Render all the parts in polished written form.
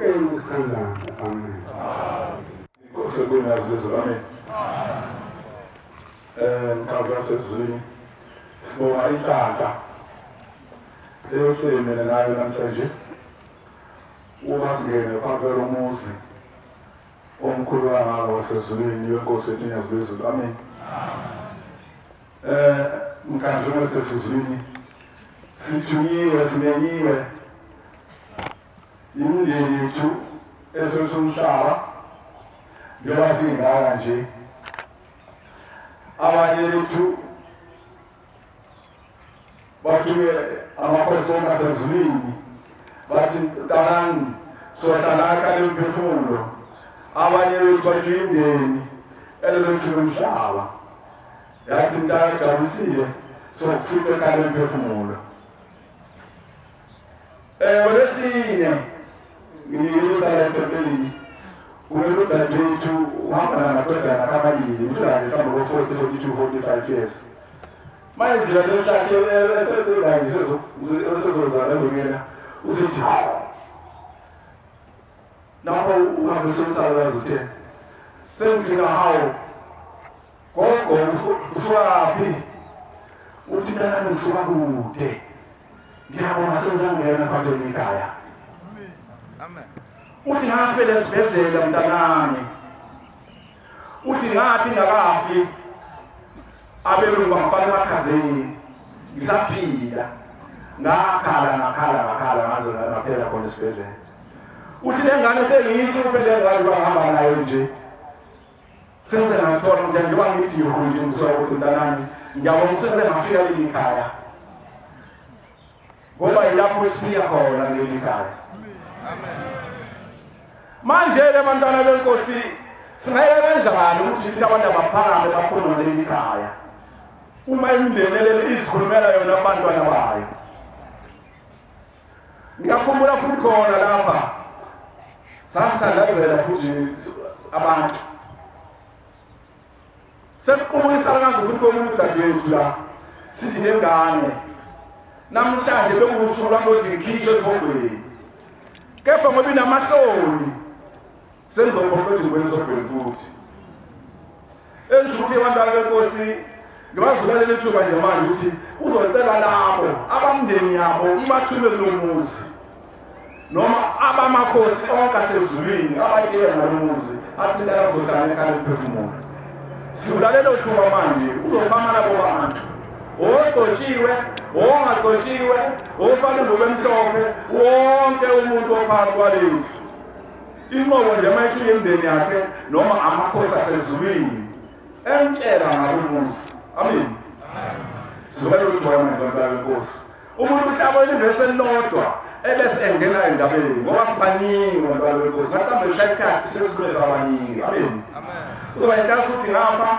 Engikuthandayo. Amen. Inkosi enkulu lezulu. Amen. Mkhandlu wasezulwini, sibonga inhlanhla eyohleli mina nayo namhlanje uma singene phambi kwalomuzi omkhulu kangaka wasezulwini wenkosi yethu iNyazi lwezulu. Amen. Mkhandlu wasezulwini, sithunyiwe, simenyiwe imindeni yethu esethu umhlaba njengoba singaka nje. Abanye bethu bathuke amakhosi onke asezulwini bathi mntanami sohlalakha lemphefumulo. Abanye bethu bathuke imindeni elelothu lomhlaba yathi mntana jabulisile sokufica ekhaya lemphefumulo. Olwesine ngiyilusala ethempelini kumele udadewethu uhamba namadodana amabili mhlawumbe mhlawumbe ko-40, 42, 45 years. Manje nje lehlathi esesebenza esezozana ezongena usithi lapho uhambe usosakaza uthe sengidinga hawo gogo usukaphi? Uthi mntanami ngisuka kude, ngiyabona sengizangena phakathi ekhaya. Amen. Uthi ngafela esibhedlela mntanami. Uthi ngathi ngakafi abelungu bangifaka emakhazeni ngisaphila, ngakhala ngakhala ngakhala ngaze ngaphela khona esibhedlela. Uthi le ngane sengiyihluphe le ngane bangihamba nayo nje senze ngathola njengoba ngithi nje ngisuka kude mntanami, ngiyabona senze ngafika leli khaya ngoba yilapho sifika khona kuleli khaya. Amen. Manje-ke bantwana benkosi, singayeka kanjani ukuthi sithi abantu abaphakame bakhulume leli khaya uma imindeni leli izikhulumela yona abantwana bayo? Ngiyakhumbula futhi khona lapha sasithandazela futhi abantu sekuqubukisana kaze futhi komunye udadewethu la sithi lengane namhlanje bekuwusuku lwami lokuthi ngikhishwe esihogweni, kepha ngoba inamahloni sengizophoqa ukuthi ngibuyele esihogweni futhi. Engisho ukuthi abantwana benkosi ngibazulalele ithuba nje manje ukuthi uzocela labo abamndeni yabo ibathume kulo muzi noma abamakhosi onke asezulwini abatshele ngalo muzi athi azohlala ekhaya lemphefumulo. Siwulalela uthuba manje uzophama labo bantu ogcotshiwe, ongagcotshiwe, ofana ingubo emhlophe, wonke umuntu ophakathi kwalendlu. Inqobo nje uma ethuke imindeni yakhe noma amakhosi asezulwini emtshela ngalo muzi. Amen. Sizobela uthuba manje bantwana benkosi. Umuntu uhlaba ivesi elilodwa ebese engena endabeni ngoba sibaningi bantwana benkosi. Mhlawumbe ushaya isikhathi sesikhuluma sabaningi. Amen. Kuzoba inhlansi ukuthi ngapha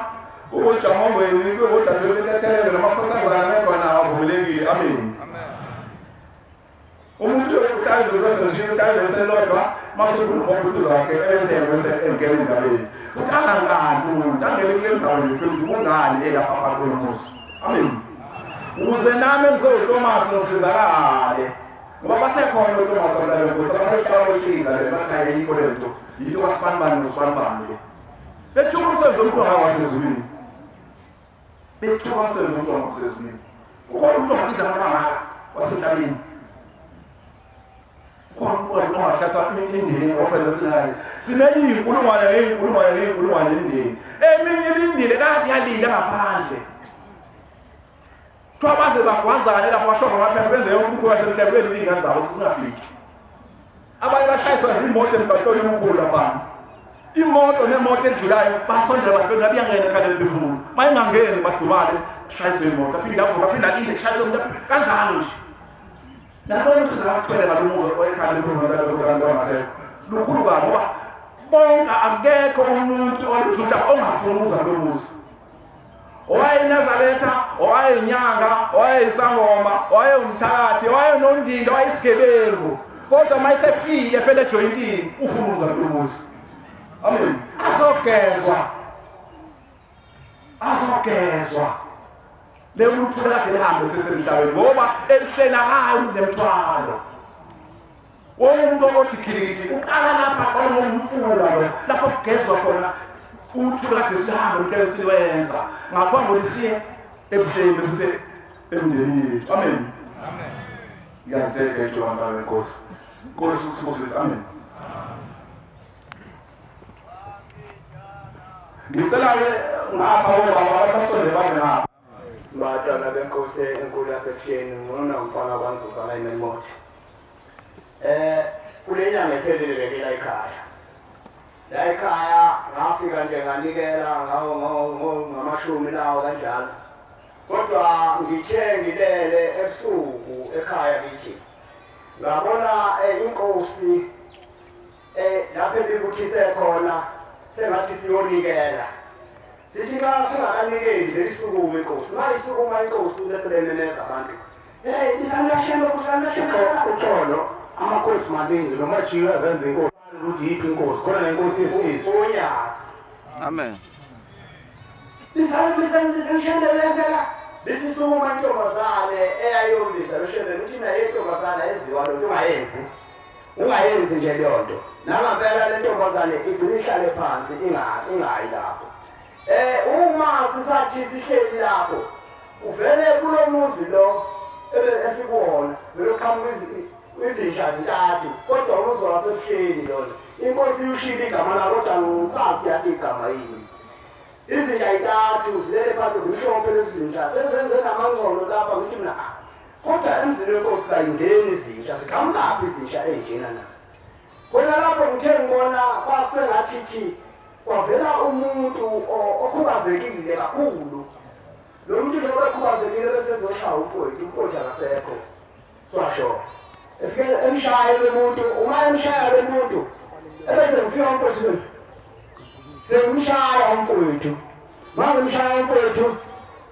ubujamongweni kubodadewethu betethelele namakhosazana ekhona avumelekile. Amen. Umuntu uhlala nje uhlala ivesi elilodwa mase ukhuluma wakhe ebese engena endabeni futhi angangani umuntu angene kule ndawo nje phela kungani elapha phakathi komuzi. Amen. Ukuze nami ngizoThomas ngisizakale ngoba basekhona uThomas abantwana benkosi abasehlala beshiza le bathi ayikho le nto yinto kasibanibani nosibanibani le bethuka umsebenzi omkhulu wasezulwini, bethuka umsebenzi omkhulu wasezulwini. Ukhona umuntu ongabiza abantu abangaka wasemhlabeni, ukhona umuntu ongahlasa imindeni ngoba sinayo simenye iy'nkulungwane ngey'nkulungwane ngey'nkulungwane imindeni eminye ilindile kade yalinda ngaphandle. Kuthiwa baze bagwazane lapho bashova amaphepha benze yonke umkhuba wasemhlabeni iy'ngane zabo zingafiki. Abanye bashayiswa zimoto emgwaqweni omkhulu laphana, imoto nemoto edlulayo basondela bantu ngabe iyangena ekhaya lemphefumulo, uma ingangeni badumale shayiswe imoto aphinde avuke aphinde alinde shayiswe imoto kanjalo nje. Nabona usiza akuthwele ngalo muzi oyekhaya lemphefumulo ongasekho lukhulu kabi ngoba bonke akekho umuntu oluthuta ongafuni ukuza kulo muzi. Owayenazaretha, owayeyinyanga, owayeyisangoma, owayewumthakathi, owayenondinda, owayisigebengu, kodwa uma esefile efele ejoyintini ufuna ukuza kulo muzi. Amen. Azogezwa, azogezwa le muntu kade lihambe sesemhlabeni ngoba elihleni akayi umuntu nemthwalo. Wonke umuntu othi khilikithi uqala lapha qala ngomfula lo lapho kugezwa khona uthuli kade sihambe mhlawumbe siwenza ngaphambi kokuthi siye ebuhleni bese emndenini yethu. Amen. Amen. Ngiyazidedela bantwana benkosi. Nkosi usibusise. Amen. Ngicela-ke ngapha obaba abasonde babe ngapha. Batana benkosi enkulu yasebuhleni ngona umfana kwanzuzana imemothi. Kule nyanga ephelile bekela ekhaya. La ekhaya ngafika nje nganikela ngamashumi lawo kanjalo. Kodwa ngithe ngilele ebusuku ekhaya ngithi ngabona inkosi lapho ebibuthise khona sengathi siyonikela. Sithi xa singakanikeli lelisukume inkosi. Mayisukuma inkosi bese bememeza abantu. Hey, isanashelo kusanashelo uxolo amakhosi maningi noma jiwe azenza inkosi ukuthi yiphi inkosi khona nenkosi yesizwe. Unyazi. Amen. Isanishelo Besisukuma intombazane eyayombiza loshembe ukuthi naye intombazane ayenziwa lo ungayenzi. Ungayenzi nje leyo nto. Nangempela le ntombazane igcina ihlale phansi ingayi lapho. Uma sisathi sihleli lapho uvele kulo muzi lo esikuwona beloqhamuka izinja zintathu kodwa umuzi wasebuhleni lona. Inkosi yushilo igama layo kodwa ngisathi yathi igama yini. Izinja intathu zilele phansi zimhlophe lezi zinja sezenze namangcono lapha ngithi mina kodwa emzini wenkosi kayingeni izinja ziqhamukaphi izinja ey'njena na. Khona lapho ngithe ngibona kwasengathi thi kwavela umuntu okhubazekile kakhulu. Lo muntu njengoba ekhubazekile bese ezoshaya umfowethu, umfowethu akasekho. Swasho. Efike emshaya lo muntu, uma emshaya lo muntu ebese ngifika umfowethu sengimshaya umfowethu. Mangimshaya umfowethu,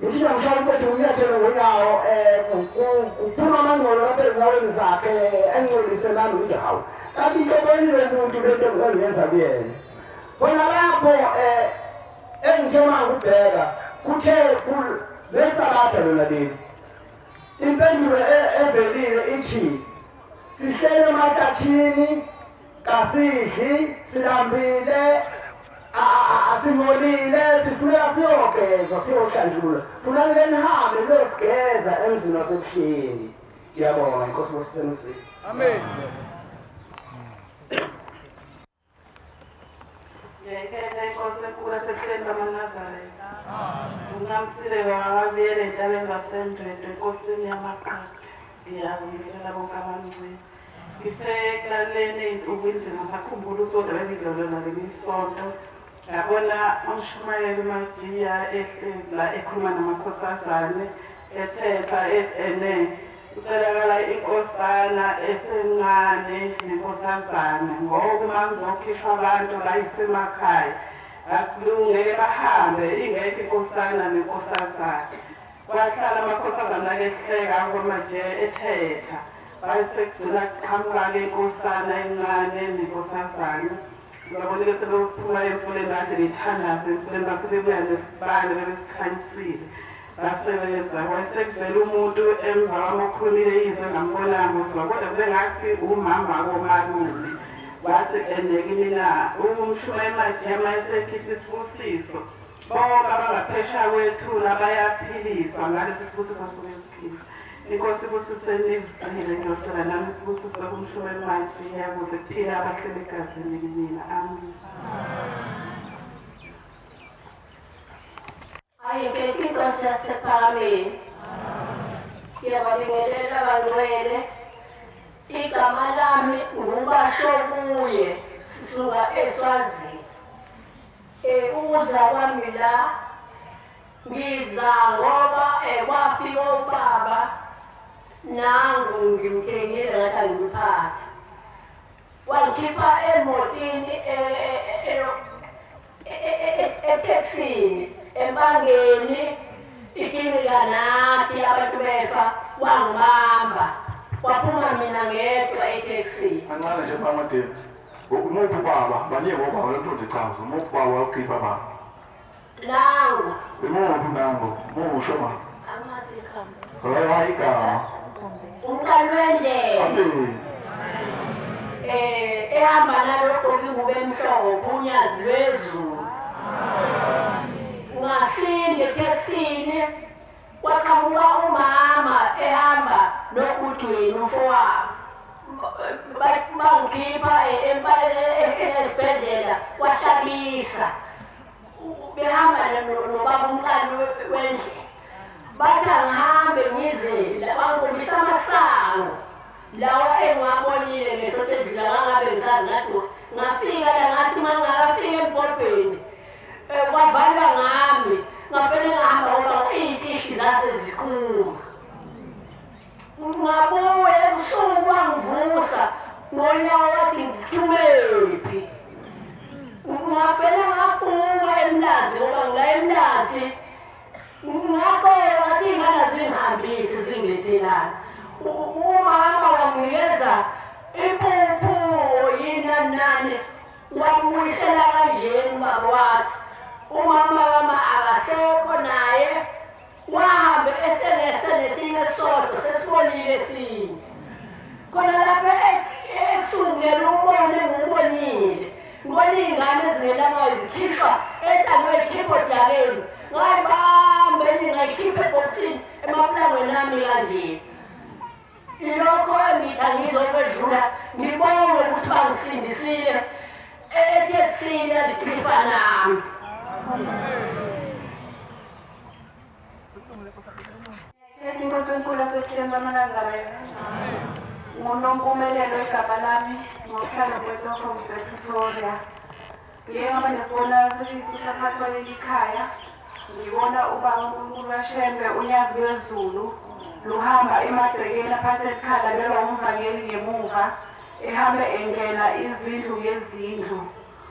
ngithi ngimshaya umfowethu nginyathele ngonyawo kuphuma amangcolo lapha ezinyaweni zakhe engcolise nami ngithi hawu. Kanti inhloboni lo muntu lento engiyenza kuyena. Khona lapho engithe mangubheka kuthe lesabatha lona leli. Impendulo evelile ithi sihlele emahlathini kasidli silambile asingcolile sifuneka siyogezwa siyohlanjululwa. Funeka nihambe niyosigeza emzini wasebuhleni. Ngiyabonga inkosi ibusise. Amen. Ngiyayikhetha inkosi enkulu yasebuhleni bamaNazaretha. Unqamsile wababiyela entabeni zaseNdwedwe enkosini yamaqadi. Ngiyabingelela bonke abangcwele. Ngisekulaleni ey'nsukwini nje ngisakhumbula usonto bengilolona leli sonto. Ngabona umshumayeli uMajiya ehlezi la ekhuluma namakhosazane ethetha ethi ene kucelakala inkosana esencane nenkosazane ngoba uma kuzokhishwa abantu bayiswe emakhaya akulungeke bahambe ingekho inkosana nenkosazane. Kwahlala amakhosazane akehleka ngoMajiya ethetha bayisekugcina kuqhamuka-ke inkosana encane nenkosazane. Sibabonile sebephuma emfuleni kade bethandaza emfuleni basebebuya nesibane bebesikhanyisile basebenza. Kwasekuvela umuntu emva kwamakhulumile izwe ngambonanga uzwa kodwa kube ngathi umama komalume. Wathi ene kimina umshumayeli Majiya mayesekhipha isibusiso bonke abangaphesheya kwethuna bayaphiliswa ngalesi sibusiso asuke esikhipha. Inkosi ibusise nizwile ngiyocela nami isibusiso kumshumayeli Majiya ukuze kuphile abahleli egazini kimina. Amen. Ayikhethe inkosi yasephakameni. Ngiyababingelela abangcwele. Igama lami ngubasho kuye sisuka eSwazini. Ukuza kwami la ngiza ngoba kwafika ubaba nangu ngimthengile ngathi angimphathe. Wangikhipha emotini etekisini empangeni ikinika nathi abantu befa wangibamba waphuma mina ngedwa etekisini. Kancane nje bamade. Umuphi baba baningi obaba lento ndichaza umuphi baba wakhipha baba. Nangu. Imuphi nangu? Musho ma. Amazi igama. Hayi igama. Umqalwendlela. Amen. Ehamba nalokho ingubo emhlophe uNyazi lwezulu. Ngasinda etekisini kwaqhamuka umama ehamba nogudwini umfowabo. Bangikhipha esibhedlela kwahlabisa. Behamba nobaba umqali wendlela. Bathi angihambe ngize bangikhombisa amasango lawa engiwabonile ngesonto edlula ngangabe ngisazi ngathi ngafika la ngathi uma ngingakafika embhobheni kwavalwa ngami ngafele ngahamba ngoba iy'tishi zase ziqhuma. Ngabuya ebusuku wangivusa ngonyawo wathi ngithumephi. Ngafele ngafunga eMlazi ngoba ngila eMlazi. Ngaqola ngathi iy'ngane zingihambise zingilethelana. Umama wanginikeza impuphu yini nani nani wamuyisela kanjena ubaba wathi umama wami akasekho naye wahambe esenesinye esisodwa sesibonile esinye. Khona lapha ebusuku ngena umbone engiwubonile. Ngibona iy'ngane ezingelamayo zikhishwa ethi angiyoyikhipha odakeni. Ngayibamba enye ngayikhipha ebhokisini emaplangweni ami kanje. Ilokho engithi angizokwedlula ngibonge ukuthi bangisindisile etekisini yandikhipha nami. Inkosi enkulu yasebuhleni bamaNazaretha. NguNompumelelo igama lami, ngokuhlala kwetokho ngisePretoria. Ngike ngaba nesibonakaliso phakathi kwaleli khaya. Ngibona ubaba uNkulunkulu kaShembe uNyazi lwezulu luhamba emagcekeni aphathe ekhala belwa umvangeli ngemuva ehambe engena izindlu ngezindlu.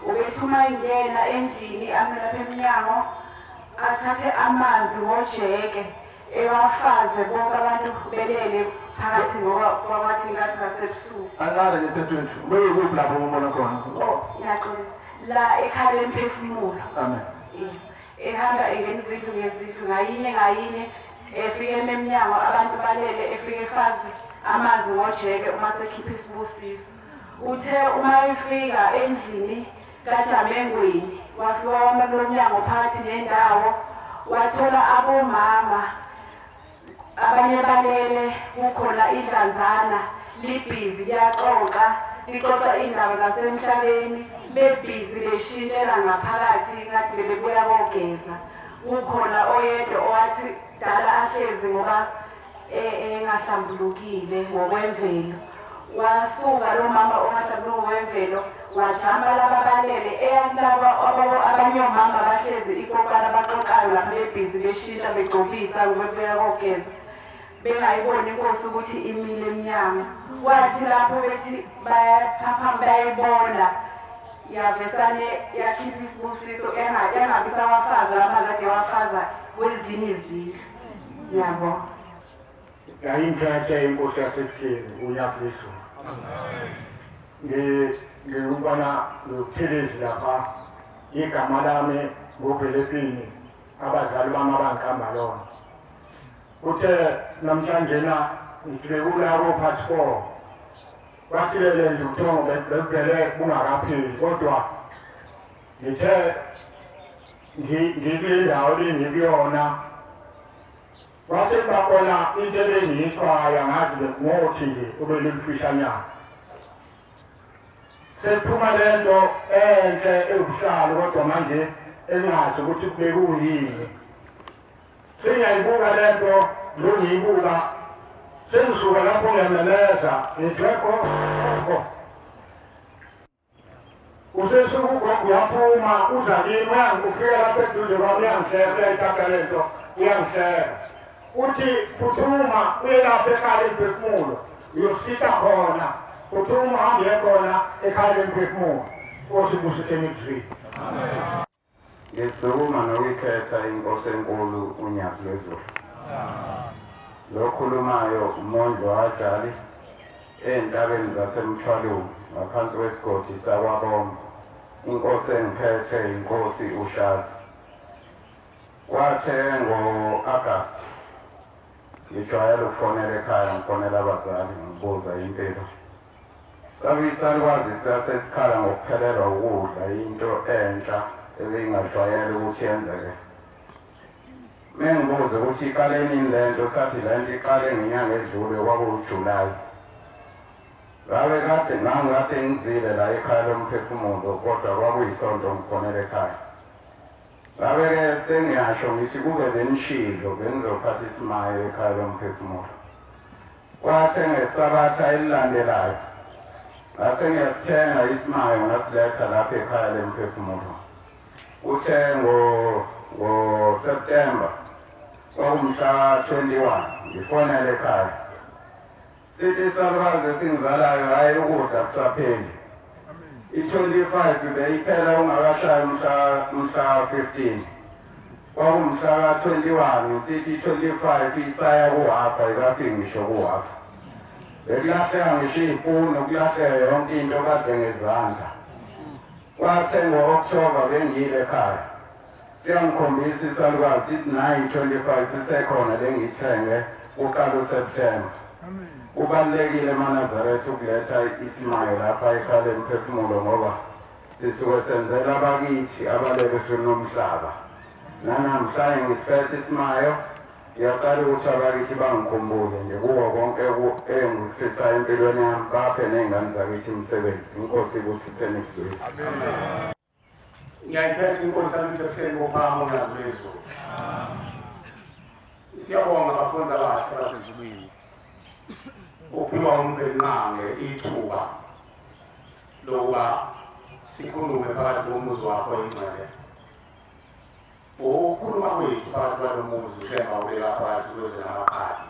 Ubethi uma ingena endlini ame lapha emnyango athathe amanzi ngojeke ewafaze bonke abantu belele phakathi ngoba kwakwathi inkathi basebusuku. Kancane nje dadewethu, ubekuphi lapho umbona khona? Ngiyaxolisa. La ekhaya lemphefumulo. Amen. Ehamba engena izindlu ngezindlu ngayinye ngayinye efike emnyango abantu balele efike efaze amanzi ngojeke uma sekhipha isibusiso. Uthe uma efika endlini kaJamengweni wafika wama kulo mnyango phakathi nendawo wathola abomama abanye balele kukhona idlanzana libhizi liyaxoxa lixoxa iy'ndaba zasemhlabeni bebhizi beshintshela ngaphakathi ngathi bebebuya kogeza. Kukhona oyedwa owathi dala ahlezi ngoba engahlambulukile ngokwemvelo. Wasuka lo mama ongahlambuluki ngokwemvelo wajamba laba balele eyakulaba abanye omama bahlezi iqoqana baxoxayo lapho bebhizi beshintsha begcobisa ngobebuya kogeza. Bengayiboni inkosi ukuthi imile emnyango. Wathi lapho bethi bayaphaphama bayayibona yavesane yakhipha isibusiso engabi sawafaza lamanzi ade wafaza kwezinye izindlu. Ngiyabonga. Yayingiphethe inkosi yasebuhleni uNyazi lwezulu. Ngiyubona ngiphelezi lapha igama lami nguBhelepini abazali bami abangiqamba lona. Uthe namhlanje na ngibekula ko-part 4 kwathi le nje ubuthongo bebuvele bungakapheli kodwa ngithe ngikule ndawo lengikuyona kwase kuba khona into ebengiyixwaya ngazi ngothi nje ubelulufishanyana. Sephuma le nto enhle ewubuhlalu kodwa manje engazi ukuthi bekuyini. Sengiyayibuka le nto ngiyibuka sengisuka lapho ngiyamemeza ngithi gogo. Usesuka ugogo uyaphuma uza kimi ufika lapha eduze kwami uyangihleka uyayithatha le nto uyangihleka. Uthi phuthuma uye lapha ekhaya lemphefumulo uyofika khona. Phuthuma uhambe khona ekhaya lemphefumulo. Nkosi ibusise nikuzwile. Ngisukuma nokuyikhetha inkosi enkulu uNyazi lwezulu. Lokhulumayo uMondlo waJali ey'ntabeni zaseMthwalume ngaphansi kwesigodi sakwaBombo. Inkosi engiphethe inkosi uShazi. Kwathe ngo-Agasti ngijwayele ukufonela ekhaya ngifonela abazali ngibuza impilo. Sabe isalukazi sasesikhala ngokuphelelwa ukudla, into entsha ebeyingajwayele ukuthi yenzeke. Mengibuza ukuthi iqale nini lento, sathi lento iqale ngenyanga edlule, kwakuwuJulayi. Ngabe kade ngangikade ngizile la ekhaya lomphefumulo, kodwa kwakuyisonto ngikhonela ekhaya. Ngabe-ke sengiyasho ngithi kube benishilo bengizophatha isimayo ekhaya lomphefumulo. Kwathe ngesabatha elilandelayo ngase ngiyasithenga isimayo ngasiletha lapha ekhaya lemphefumulo. Uthe ngo-September kwakumhla 21 ngifonele ekhaya. Sithi isalukazi esingizalayo, hhayi ukudla kusapheli. I-25 beyiphela ungakashayi mhla 15. Kwakumhla ka-21 sithi i-25 isaya kuhafa, ikafiki ngisho kuhafa. Bekulahleka ngisho iy'punu, kulahleka yonke into kade ngezandla. Kwathe ngo-Okthoba bengiyile ekhaya. Siyangikhombisa isalukazi sithi 9:25 isekhona lengiyithenge kuqala uSeptemba. Kubalulekile emaNazaretha ukuletha isimayo lapha ekhaya lemphefumulo, ngoba sisuke senzela abakithi abalele ezweni lomhlaba. Nanamhlanje ngisiphethe isimayo, ngiyaqala ukuthi abakithi bangikhumbule nje kuwo konke engikufisayo empilweni yami, baphe ney'ngane zakithi imisebenzi. Inkosi ibusiseni ekuzweni. Ngiyayiphetha inkosi yami ebuhleni bophakama uNyazi lwezulu. Siyabonga bakhonza abahle basezulwini. Uphiwa uMvelinqange ithuba lokuba sikhulume phakathi komuzi wakho oyingcwele. Ukukhuluma kwethu phakathi kwalo muzi Shembe ubeka phakathi kwezwe lamaqadi.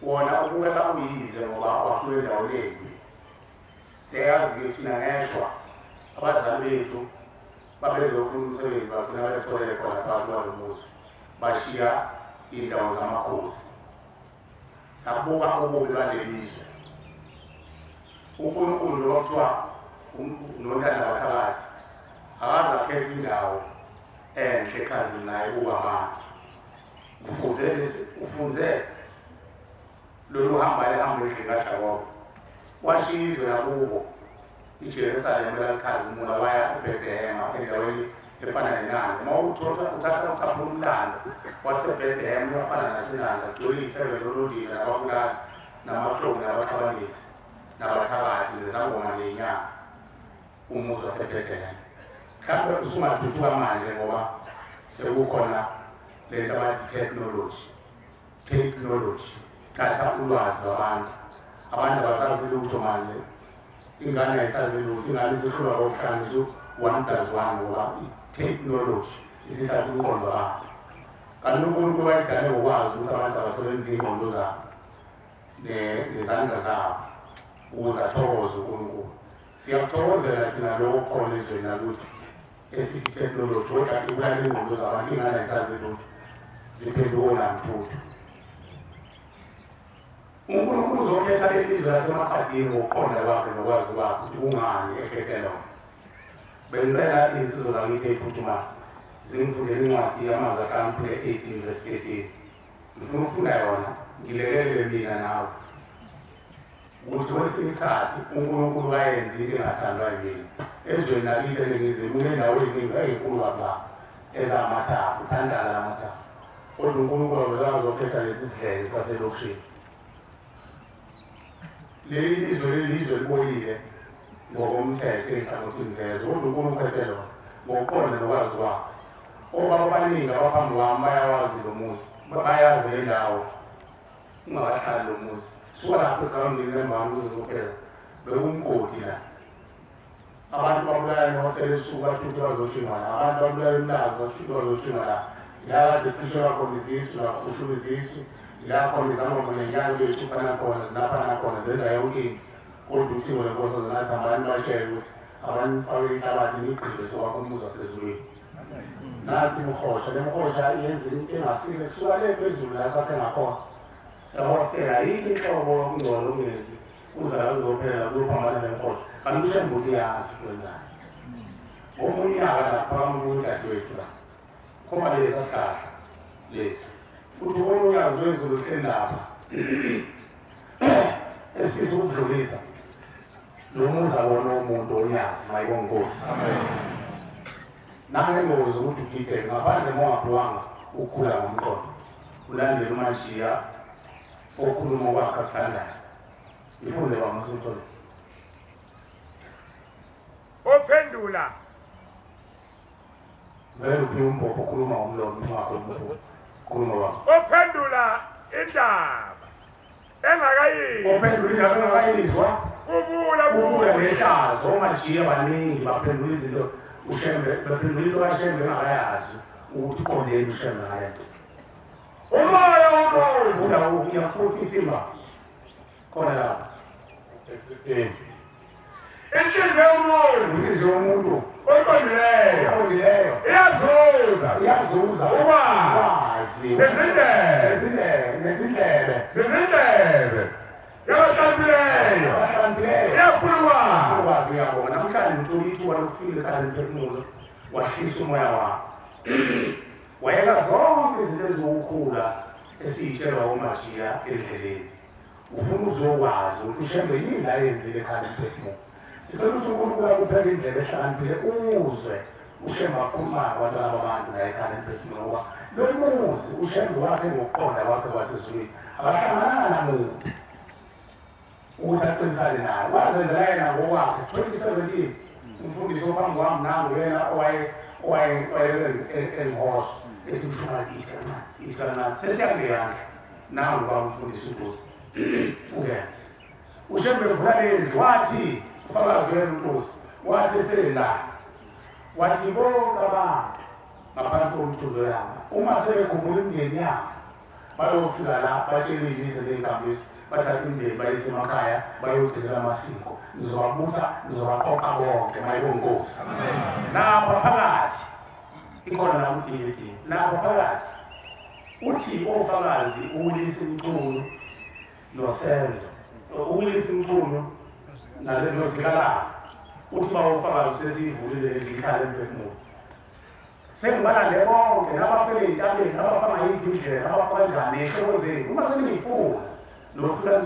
Wona ubukeka uyize ngoba wakhiwe endaweni embi. Siyayazi-ke thina ngeshwa abazali bethu babezofuna umsebenzi bagcina besitholele khona phakathi kwalo muzi, bashiya iy'ndawo zamakhosi. Sabuka ububi balelizwe. uNkulunkulu njengoba kuthiwa nontanda bathakathi akaze akhethe indawo enhle ekhazini naye kuwabantu. Ufunze lolu hamba lihamba endlini kaJakobe, washiya izwe lakubo iJerusalema elalikhazimula, waya eBhethlehema endaweni efana neNanda. Uma uthatha ucaphuna umlando waseBhethlehema uyafana naseNanda, kugcwele iy'febe loludini nababulali namaxoki nabaxabanisi nabathakathi nezangoma ney'nyanga, umuzi waseBhethlehema. Mhlawumbe usungathuthuka manje ngoba sekukhona lento abathi technology. Technology thatha ulwazi lwabantu. Abantu abasazi lutho manje, ingane ayisazi lutho, ingane isihlulwa kokuhlanganisa 1 + 1 ngoba i-technology isithatha umqondo wabo. Kanti uNkulunkulu wayedale ngokwazi ukuthi abantu abasebenzisa iy'ngqondo zabo nezandla zabo ukuze athokoze uNkulunkulu. Siyakuthokozela thina lokho okukhona ezweni lakuthi esithi technology, kodwa ibulala iy'ngqondo zabantu, ingane ayisazi lutho, ziphenduka onamthuthu. uNkulunkulu uzokhetha leli zwe lasemaqadini ngokuqonda kwakhe nokwazi kwakhe ukuthi kungani ekhethe lona. Bengicela iy'nsizwa zakithi ey'phuthumayo zingifundele incwadi yamazwi ahlakaniphile 18 verse 13. Ngifuna ukufunda yona ngilekelele mina nawe ukuthi kwesinye isikhathi uNkulunkulu kayenzi into engathandwa yimina. Ezweni lakithi eNingizimu kunendawo ey'ningi ey'nkulu kakhulu ezamathafa, uthandala lamathafa, kodwa uNkulunkulu akazange azokhetha lesi sidleke saselokishini. Leli lizwe lelizwe libolile ngokomthetho ey'hlangothini zezwe, kodwa uNkulunkulu ukhethe lona ngokuqonda nokwazi kwakhe. Obaba abaningi abaphambi kwami bayawazi lo muzi, bayazi le ndawo, ungakahlali lo muzi. Suka lapho egrawundini lembanga uze uzophela, bekumgodi la. Abantu babulala ehostela ebusuku bathuthe bazotshingwa la, abantu babulala emlazi bathuthe bazotshingwa la. Ila kade kukhishwa khona izisu, la kukhishwa izisu, ila khona izangoma ney'nyanga bey'thuphana khona, zilaphana khona, zenza yonke into. Kodwa uthingo lenkosazana athi hambani batshele ukuthi abantu nifake inhlabathi niyigqibe sokwakha umuzi wasezulwini. Nathi imihosha, le mihosha yenza into engasile kusuka le phezulu la sakhe ngakhona. Siyahostela, ayikho inhlobo yokungcola ungezi uza la kuzophela kuyophambana nemihosha. Kanti uShembe uyazi ukwenzani. Ngomunye unyaka lapha udadewethu la, khomba lesi sihlahla lesi. Uthi ubona uNyazi lwezulu luhleli lapha. Esifisa ukudlulisa lo muzi awona umuntu onyazi mayibongosi. Nangengozi ukuthi ugideke ngaphandle mongaphiwanga ukukhula ngomqondo. Ulandele uMajiya okhuluma kwakhe akuthandayo. Ifunde baba Msuthu. Ophendula. Vele uphiwe umbhobho okhuluma ngomlomo ungakho umbhobho. Khuluma baba. Ophendula indaba engakayizwa. Ophendula indaba engakayizwa. Kubula kubula ngehlazo oMajiya baningi baphendula izinto uShembe baphendula into kaShembe engakayazi ukuthi uqondeni uShembe ngale nto. Umoya womuntu undawo uyafuthi khona lapha. Inhliziyo yomuntu, inhliziyo yomuntu oqondileyo, iyazuza, iyazuza ukwazi nezindlebe, nezindlebe yabahlakaniphile, iyafuna ukwazi. Ngiyabonga namhlanje ngithola ithuba lokufika ekhaya lemphefumulo, wahlisa umoya wakho, wayeka zonke izinto eziwukhula esiyitshelwa uMajiya endleleni. Ufuna uzokwazi ukuthi uShembe yini ayenzile ekhaya lemphefumulo. Sicela ukuthi uNkulunkulu akupheke indlebe ehlakaniphile uzwe uShembe akhuluma abantwana babantu la ekhaya lemphefumulo, ngoba lo muzi uShembe wakhe ngokuqonda kwakhe kwasezulwini akahlangananga namuntu ukuthi aqinisane naye, wazenzela yena ngokwakhe. 2017 umfundisi ophambi kwami nangu yena owaye-engihola ethi mshumayeli ithi kancane ithi kancane sesiyakuyandla nangu baba umfundisi uNkosi ungena uShembe vula lendlu wathi ufakazi wena uNkosi wathi sela wathi bonke abantu ngaphansi komthunzi welanga uma sebekhumbula imindeni yabo bayofika la batshelwe imizi ney'nkambiso bathathe imindeni bayise emakhaya bayogcinela amasiko ngizobabutha ngizobaqoqa bonke mayibonkosi. Lapha phakathi ikhona la ku-DVD lapha phakathi uthi ofakazi uWillis Mchunu noSenzo, uWillis Mchunu noZikalala uthi bawofakazi sesiyivulile ikhaya lemphefumulo. Sengibalande bonke nabafele ey'ntabeni nabafa ngayiphi indlela nabafa kanjani ney'hlobo zenu uma seniyifuna nofika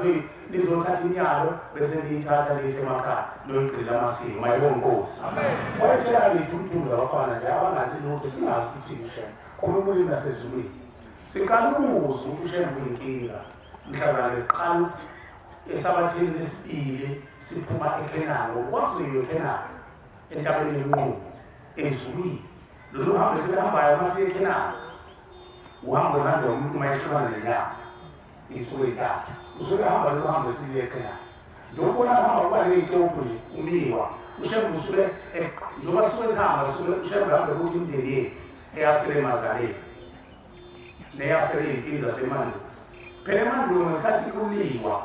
nizothatha inyalo bese niyithatha niyise emakhaya niyogcina amasiko mayibonkosi. Wayetshela kithi umthunzi abafana nje abangazi lutho singazi ukuthi uShembe khuluma ulimi lasezulwini. Siqala ukuzwa ukuthi uShembe uyinkinga mhlazane siqala esabatheni lesibili siphuma eKhenani ngoba kwakuzoyiwa eKhenani entabeni yenqumo ezulwini. Lolu hambo esiluhambayo uma siye eKhenani uhambo luhanjwa umuntu uma ehlukana nenyama iy'nsuku ey'ntathu usuke hamba lolu hambo esiye eKhenani. Njengoba hamba kuba ney'tobhu nje umiwa uShembe usuke njengoba sisuke sihamba suke uShembe hambe ukuthi imindeni yethu eyafela emazaleni neyafela ey'mpini zasemandulo. Phela emandulo ngesikhathi kuliwa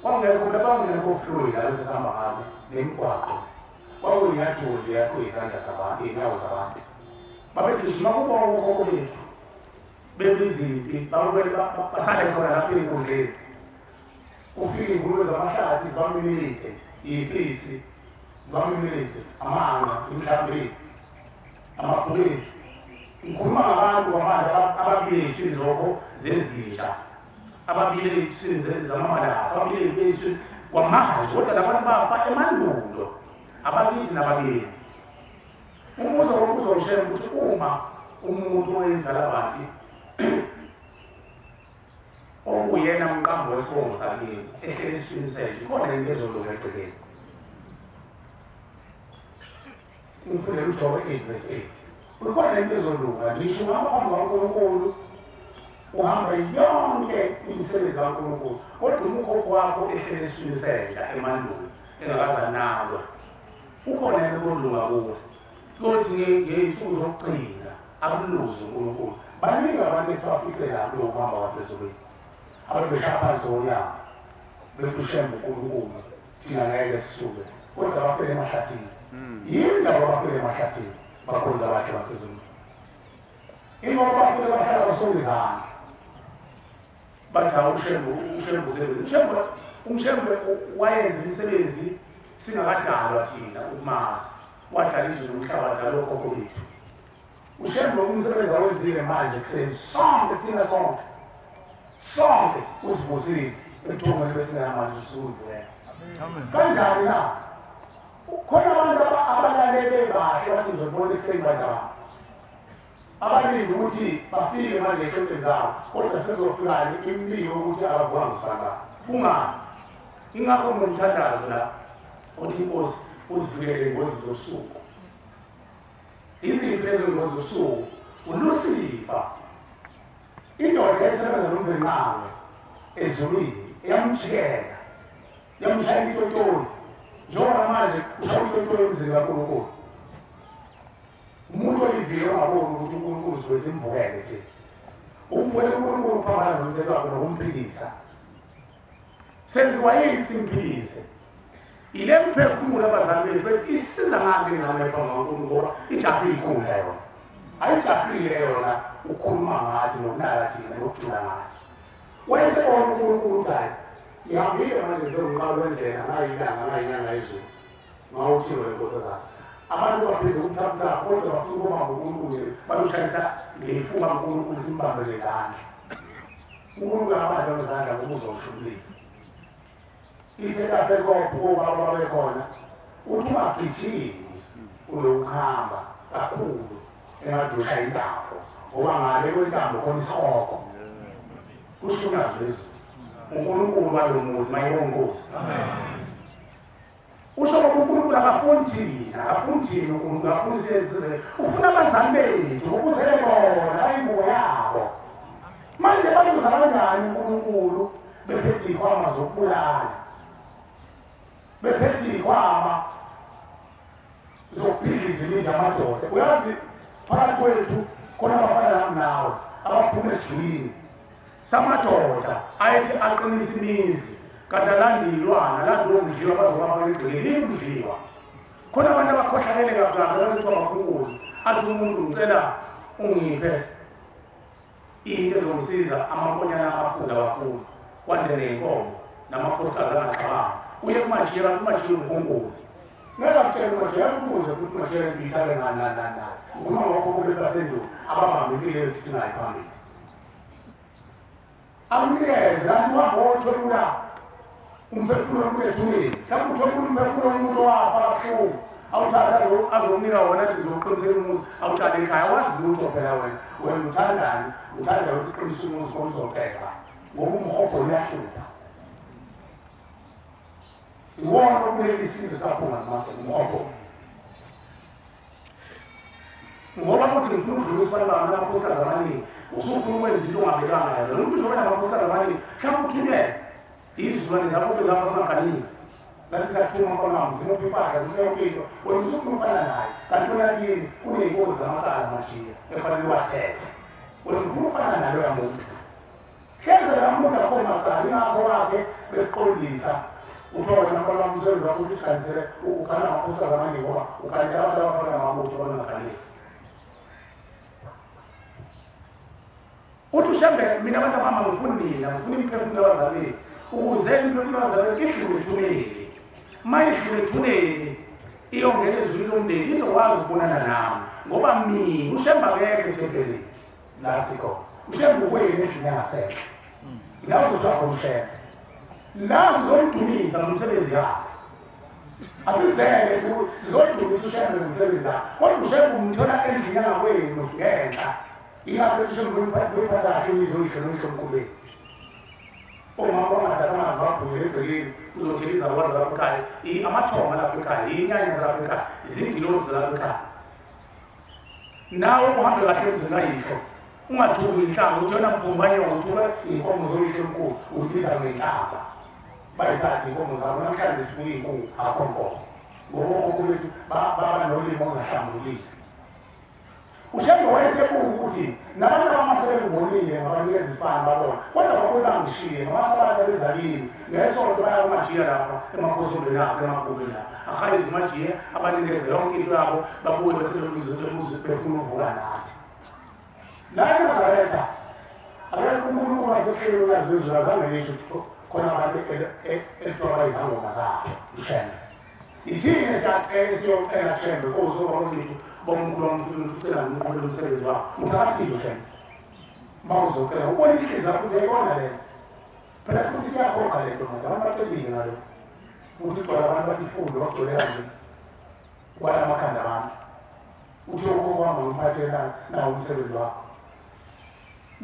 kwakungekho bebangekho freeway la esihamba ngalo nemigwaqo kwakuyinyatholi yakho izandla zabantu iy'nyawo zabantu babegijima kubonke okhokho bethu bebizimpi babukele basale khona lapha ey'nkundleni ufike iy'ngulube zamahlathi zibamimilide iy'mpisi zibamimilide amanqa imihlambi amabhubesi. Ngikhuluma ngabantu kwamanje ababile ey'swini zokho zezinja ababile ey'swini zamamalasa ababile ey'swini kwamanje kodwa labantu bafa emandulo abakithi nabakini. Umbuzo wokubuza uShembe ukuthi uma umuntu oyenza labantu okuyena mqambo wesibongo sakini ehlele esiswini senje khona into ezolunga egcekeni. Umfundele uJobe 8:8 ukhona into ezolunga ngisho uhamba phambi kwaNkulunkulu uhamba yonke imisebenzi kaNkulunkulu kodwa umkhokho wakho ehlele esiswini senja emandulo engakazanalwa ukhona into olunga kuwe kuyothi ngey'nsuku zokugcina akuluze uNkulunkulu. Baningi abantu esibaficela kulowo kuhamba kwasezulwini abantu beshaya phansi ngonyawo bethi uShembe uNkulunkulu thina ngeke sisuke kodwa bafele emahlathini. Yini ndaba bafele emahlathini bakhonza abahle basezulwini? Ingoba bafike bahlala basonga izandla bathi hawu uShembe uShembe usebenzi uShembe wayenza imisebenzi singakadalwa thina ukumazi wadala izulu nomhlaba wadala okhokho bethu. uShembe umsebenzi awenzile manje kuseni sonke thina sonke sonke usivusile Ebuthongweni besinamanje usukuvela. Kanjani na? Khona abantu abalalele bahle bathi ngizobona ekuseni bantu abaningi ukuthi bafike manje ehlotsheni zabo kodwa sezofikani imibiko ukuthi abavukanga usibanga. Kungani? Ingakho ngomthandazo la othi inkosi uzivikele ngozi zobusuku. Iziphi lezo ngozi zobusuku? uLucifer, indoda esebenza nomvenqawe ezulwini, yamjikela yamshaya itotoli njengoba manje ushaya itotoli emzini kaNkulunkulu. Umuntu olivile ongaboni ukuthi uNkulunkulu uzobe simbukele nje. Ukuvukela uNkulunkulu phambana nomthetho wakhe nokumphikisa. Senziwa yini simphikise? Ile mphefumulo abazali bethu bethi isiza ngani ingane phambi kaNkulunkulu ngoba ijahile inkundla yona. Ayijahile yona ukukhuluma ngathi nokunaka thina nokujula ngathi. Wayesebona uNkulunkulu hayi ngihambile manje ngisengiqala wendlela ngayilanga ngayinyanga izulu. Ngawuthiwe lenkosazana. Abantu baphinde ukuthathapha kodwa bafuna ukubamba uNkulunkulu bayoshayisa ngeyifuka uNkulunkulu simbambe ngezandla. uNkulunkulu abadla ngezandla ngoba uzoshumlila. Ithe kahle kopho obaba babekhona uthi ungagijimi ulokuhamba kakhulu engathi ushaya intambo ngoba ngale kwentambo khona isihogo. Kusho unyazi lwezulu. uNkulunkulu walo muzi mayibongozi. Usho ngoba uNkulunkulu akafuni thina, akafuni thina uNkulunkulu akafuni size, ufuna abazali bethu ukuze bona bayingubo yabo. Manje bazoza kanjani uNkulunkulu bephethe izikhwama zokubulala, bephethe izikhwama zokubhidliza imizi yamadoda. Uyazi phakathi kwethu khona abafana nami nawe abaphuma esijwini samadoda ayethi aqinisa imizi kanti alandilwana alanda umdliwa bazobafaka egcekeni umdliwa. Khona abantu abakhohlakele kabi kabi abethiwa abakhulu athi umuntu ngicela ungiphe into ezongisiza amankonyana amakhulu abakhulu kwande ney'nkomo namakhosikazi angaxabani uye kumajira kumajira uNkulunkulu. Ngeke akutshele umajira umbuze ukuthi umajira ngiyithale ngani nani nani nani. Ukhuluma ngokhokho bethu basendulo ababambe impilo yethu sithi nayo phambili. Akunikeze kanti uhamba wothwebula umphefumulo womuntu ethuneni. Mhlawumbe uthwebula umphefumulo womuntu owafa kabuhlungu awuthatha azokunika wona athi ngizoqinisela umuzi awutshale ekhaya. Awazi lutho phela wena. Wena uthandani? Uthanda ukuthi uqinise umuzi khona uzoceba ngoba umhobho uyahlupha. Iwona okuleli isizwe saphuma namadoda umhobho. Ngoba uthi ngifuna ukudlulisa abantu bami namakhosikazi amaningi usufuna ukwenza into ongabekanga yona. Lo muntu njengoba namakhosikazi amaningi mhlawumbe uthunyelwe izizukulwane zakho bezihamba zingaganiwe zathi siyathuma mfana wami zimuphi impahla zimuphi yonke into wena usufuna ukufana naye kanti wena kini kuney'nkozi zamacala majiya efanele uwathethe. Wena ufuna ukufana naloya muntu. Hleze la muntu akho macala ingakho wakhe bekuqondisa uthiwa wena mfana wami umsebenzi wakho ukuthi uganisele ukhana amakhosikazi amaningi ngoba ukhanela abantu abafana namabutho abangaganeli. Uthi uShembe mina abantu abama ngifuni nina ngifuna imiphefumulo yabazali bethu ukuze imiphefumulo yabazali bethu idlule ethuneni. Uma idlule ethuneni iyongena ezulwini lomndeni izokwazi ukubonana nami ngoba mina uShembe akekho ethempelini la sikhona. uShembe ukwenu endlini yangasese. La uzothiwa khona uShembe. La sizomdumisa ngomsebenzi yakhe. Asizele sizodumisa uShembe ngomsebenzi yakhe. Kodwa uShembe umthola endlini yangakwenu ngenhla. Ingakho uShembe uyiphatha kahle imizi oyisho noyihlo mkhulu. Omama bangathatha amanzi babhuyele egcekeni uzothela izalukwazi zalapha ekhaya, amathonga alapha ekhaya, iy'nyanya zalapha ekhaya, izingilosi zalapha ekhaya. Nawe uhambe kahle emzini kayihlo ungathuki inhlamba uthi yona mphumbanyoka uthuke iy'nkomo zoyihlo omkhulu uyibiza ngenhlamba. Bayithathe iy'nkomo zabo namhlanje sibuye iy'nkukhu akho nkomo ngoba okhokho bethu baba nolimi olungahlambulukile. uShembe wayesebuka ukuthi nabantu abamasebengonile ngabanikeza isibani babona kodwa babona bangishiye ngamasabatha beza kimi ngesonto baya kumajiya lapha emakhosondweni akhe emagumbini lapha ahayize umajiya abanikeze yonke into yabo babuye bese befuna ukuvuka nathi. La eNazaretha akekho uNkulunkulu wasehlelo ulwazi lwezulu azange lisho ukuthi khona abantu ekuthiwa bayizangoma zakhe uShembe. Ithini siyacela siyocela Shembe kozoba bethu bomkhulu wamfuna ukuthi ucela ngomqondo umsebenzi wakho uthakathile uShembe. Uma uzocela ubona inhliziyo yakho uyayibona lento. Phela futhi siyakhokha le nto manje, abantu bacebile ngalokho. Uthi gcwala abantu bathi ifundo bagcwele kanje. Kwala amakhanda abantu. Uthi ugogo wami umphathele nawo umsebenzi wakho.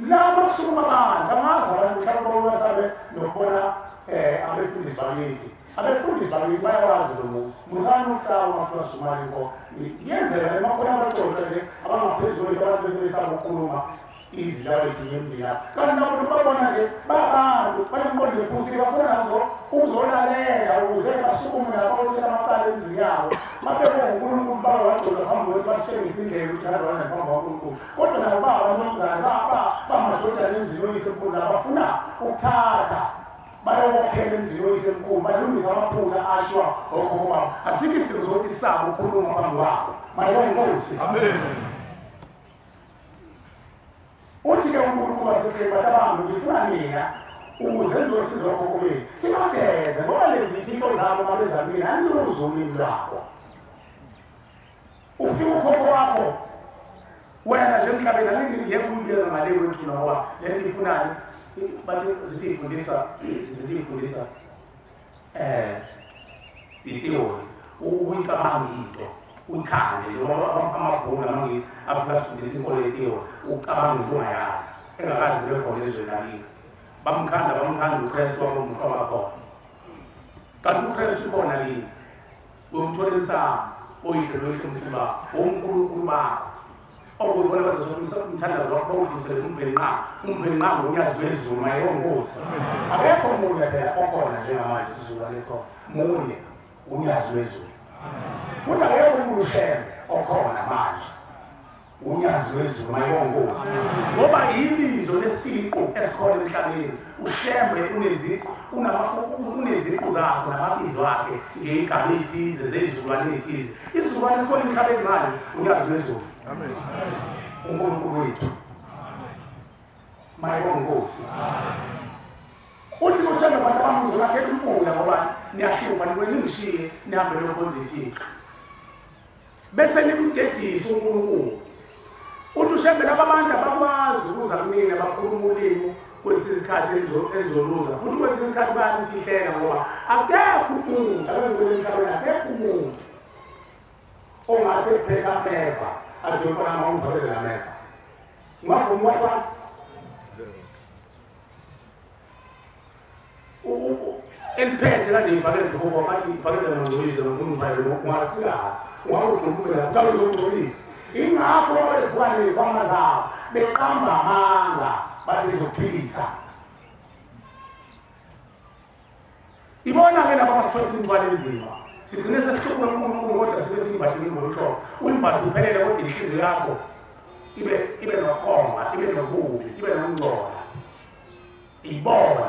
Laba kusukuma abantu, angazi abantu mhlawumbe basabe nokubona abefundisi bakithi. Abefundisi bakithi bayawazi lo muzi. Musani ukusaba uma kuthiwa sumani inkomo. Kuyenzeka noma khona abaxoxa nje abangaphezulu abantu besebesaba ukukhuluma izinto abayidinga emndeni yabo. Kanti nabo babona nje babantu banemqondo ephusile bafuna ukuzolalela ukuze basukume nabo bathela amacala emizini yabo. Babebonga uNkulunkulu bawe wagcotshwa phambi kwethu basitshengisa indlela ukuthi hamba phambi kwaNkulunkulu. Kodwa nabo babanomzane bamadodana emzini oyisemkhulu nabo bafuna ukuthatha bayobophela emzini oyisemkhulu balungise amaphutha ashwa okhokho babo. Asikho isidingo sokuthi sisabe ukukhuluma phambi kwakho. Mayibonge inkosi. Amen. Uthi ke uNkulunkulu wasekhaya bantu ngifuna nina ukuze nizosiza okhokho benu sibageze ngoba lezi zinto zabo mabezamile aniluzo ulimi lwabo. Ufika ukhokho wakho wena nje emhlabeni anini yeke ukuyibeka ngale kwethuna ngoba le nto ifunani bathi zithi ifundisa i-theory ukuyicabanga into uyikhande njengoba amabhunu namangisi afika sifundisa inkolo ye-theory ucabanga into ongayazi engakazi ibe khona ezweni lakini. Bamkhanda uKristu wabakhona. Kanti uKristu ukhona kini. Uyomthola emsamo oyihlo noyihlomkhulu bakho, onkulunkulu bakho. Okubona bazothi umthandazo wakho bawudlulisele kuMvelinqangi. UMvelinqangi unyazi lwezulu mayonkosi. Akekho omunye phela okhona njengamanje isizukulwane esikhona. Munye unyazi lwezulu. Futhi akekho umuntu uShembe okhona manje. Unyazi lwezulu mayonkosi. Ngoba ibizo lesiqu esikhona emhlabeni. uShembe uneziqu zakhe namabizo akhe ngeyigaba ethize zezizukulwane ethize. Isizukulwane esikhona emhlabeni manje unyazi lwezulu. Amen. uNkulunkulu wethu. Mayonkosi. Uthi uShembe abantu bami uzobakhela imfula ngoba niyahlupha nibuye ningishiye nihambe niyokhonza ithixo. Bese nimdedisa uNkulunkulu. Uthi uShembe laba bantu abakwazi ukuza kunina bakhuluma ulimi kwesinye isikhathi enizoluza. Futhi kwesinye isikhathi bayanifihlela ngoba akekho umuntu emhlabeni akekho umuntu ongathi ephethe ameva athi uyofana uma ungitholele la meva. Ungavuma wathwala? Eliphethe kanje ibhakede ngoba bathi ibhakede langcoliso ngumthwalo ungasikazi ungawudumela kuthiwa uzongcolisa. Ingakho babevuka ney'khwama zabo beqamba amanga bathi izophilisa. Ibona-ke laba abasithwesa imithwalo enzima. Sigcine sesihlubuka uNkulunkulu kodwa sibe siyimbathile ngomhlobo. Uyimbathe uphelele kodwa inhliziyo yakho ibe nohonga, ibe nobubi, ibe nokungcola. Ibona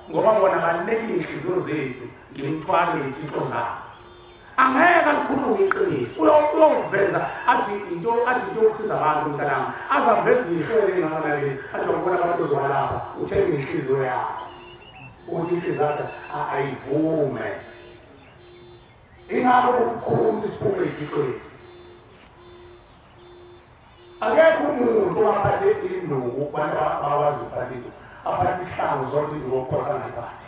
ngoba bona baluleka iy'nhliziyo zethu ngemithwalo yey'thixo zabo. Angeke alikhulume iqiniso. Uyoveza athi into yokusiza abantu mntanami. Azaveza iy'hlelo ey'ngaka lezi athi wabona abantu ozobalapha uthenge inhliziyo yakho. Uthi inhliziyo yakho ayivume. Ingakho kukhulu ukuthi siphume ey'thixweni. Akekho umuntu ongaphathe induku kubantu abakwazi ukuphatha induku. Aphathe isihlangu zonke induku okuphosa angayiphathi.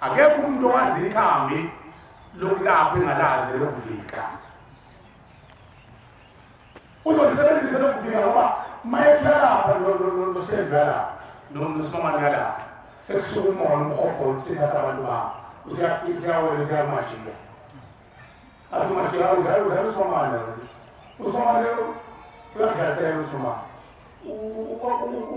Akekho umuntu owazi ikhambi lokulapha engalazi lokuvika. Uzolisebenzisa lokuvika ngoba mayethu yalapha noShembe yalapha noSimamane yalapha sekusuka umoya umhobholo usithatha abantu babo usiyawela usiyakumajiya. Athi umajiya udlala uSimamane. USimamane uyakudlalisela uSimamane.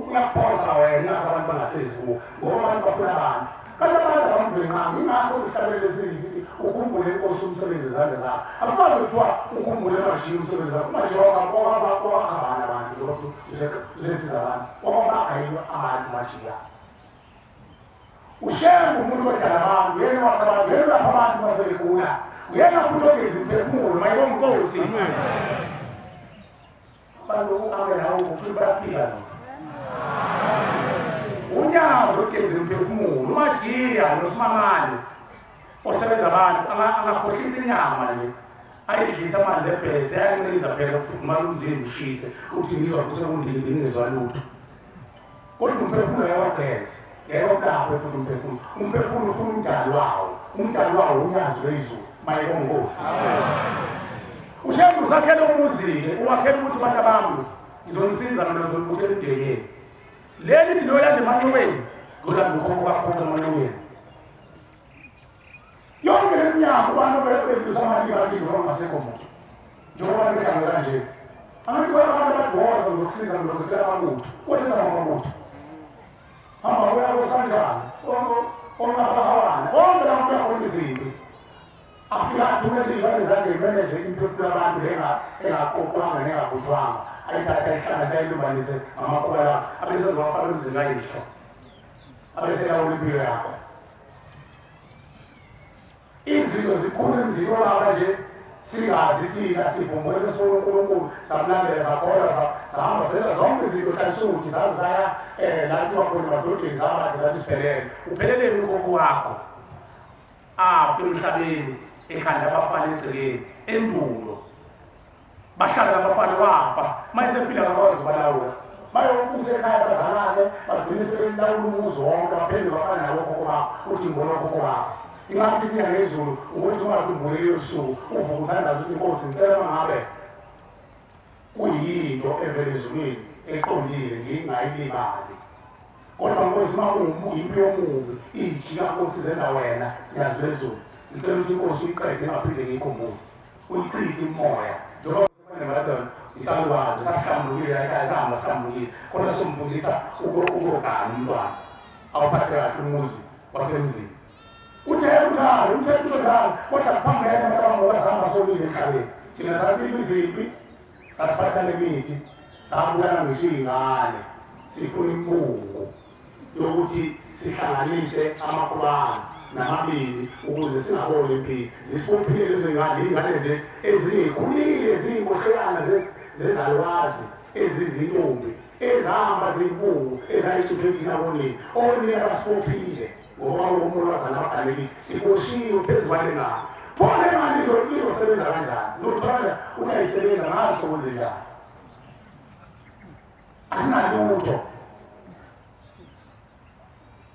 Uyakuphosa wena abantu bangasezi kuwo ngoba abantu bafuna abantu. Kanti abantu abamvelinqangi ingakho isihlabelelo sithi ukhumbule inkosi umsebenzi wezandla zakho. Akukwazi kuthiwa ukhumbule majiya umsebenzi wakho. Majiya wakha abantu abantu usesiza abantu. Wabakha abantu majiya. uShembe umuntu odala abantu, uyena wakha abantu, uyena ulapha abantu masebegula. Uyena futhi ogeza imphefumulo, mayibonge inkosi. Abantu uhambe nawo ukuthi bayaphila nabo. Unyazi ogeza imphefumulo, uMajiya noSimamane osebenza abantu angakhohlisa inyama le. Ayidlisa amanzi ebhedle, ayanciza phela ukufudumala umzimba ushise, uthi ngizwa kusekundini ngizwa lutho. Kodwa umphefumulo uyawageza. Ngeke ulaphe futhi umphefumulo. Umphefumulo ufuna umdali wawo. Umdali wawo unyazi lwezulu. Maye konkosi. Ushembe usakhele umuzi-ke, uwakhele ukuthi abantu abami ngizonisiza mina ngizonibuthela imindeni yenu. Leli lithi loyolanda emanxiweni, ngiyolanda ukhokho kakhokho emanxiweni. Yonke le minyaka abantu belusa amaliba kithi ngoba kungasekho muntu. Njengoba begange kanje. Abantu abantu badoza ngokusiza ngokutshela amabutho. Othetha ngamabutho. Hamba uya kwesanjani, onqabahawana, bonke labo bayakhona izimpi. Afika athumele iy'ngane zakhe imeneze imphefumulo yabantu engaqoqwanga nengabuthwanga. Ayithatha ayihlanganise ayilumbanise ngamakhuba lawo. Abese ezowafaka emzini kayihlo. Abese elawula impilo yakho. Izinto zikhulu emzini obaba nje singazi thina sivumbule sesifuna uNkulunkulu samlandela sakholwa sahamba senza zonke izinto hlansukuthi saze saya la kuba khona emadodeni zabathi zathi siphelele. Upheleleni ukhokho wakho? Afa emhlabeni ekhanda abafana egcekeni endulo. Bahlala nabafana wafa. Mayesefika ngakwazi ukubalawula. Bayobusa ekhaya bazalane bagcine sebelawula umuzi wonke baphenduka bafana nabokhokho bakho uthi ngibona okhokho bakho. Ingakho ithi ngezulu ukuthi ungakhumbuli usuku uvuka uthandaza uthi Nkosi ngicela mangabe kuyinto evela ezulwini eqondile ngingayilibali. Kodwa Nkosi uma impi yomubi ijika Nkosi zenza wena nyazi lwezulu. Ngicela ukuthi Nkosi uyiqede ngingaphinde ngiyikhumbule. Uyichithe imoya. Njengoba bathi isalukazi sasihlambulukile ekhaya sahamba sihlambulukile. Kodwa somfundisa ukugana umntwana. Awuphathe kahle umuzi wasemzini. Uthe uthalo, uthe uthalo, kodwa kuphambene abantu ngoba sihamba solile emhlabeni. Thina sasilwa izimpi, sasiphatha nemithi, sabulala ngisho iy'ngane, sifuna imbungu yokuthi sihlanganise amakhubane namabili ukuze singaboni impilo. Zisibophile lezo y'ngane, iy'ngane zethu ezingekhulile, eziyinkohlekana zezalukwazi, ezizintombi, ezihamba ziyimbungu, ezayicuthwe thina konina. Onina basibophile. Ngoba umolwazana ababhalekile siboshiwe phezu kwale ngane. Pho le ngane izosebenza kanjani? Nothola ukuthi ayisebenza ngaso kwenze njani? Asinalutho.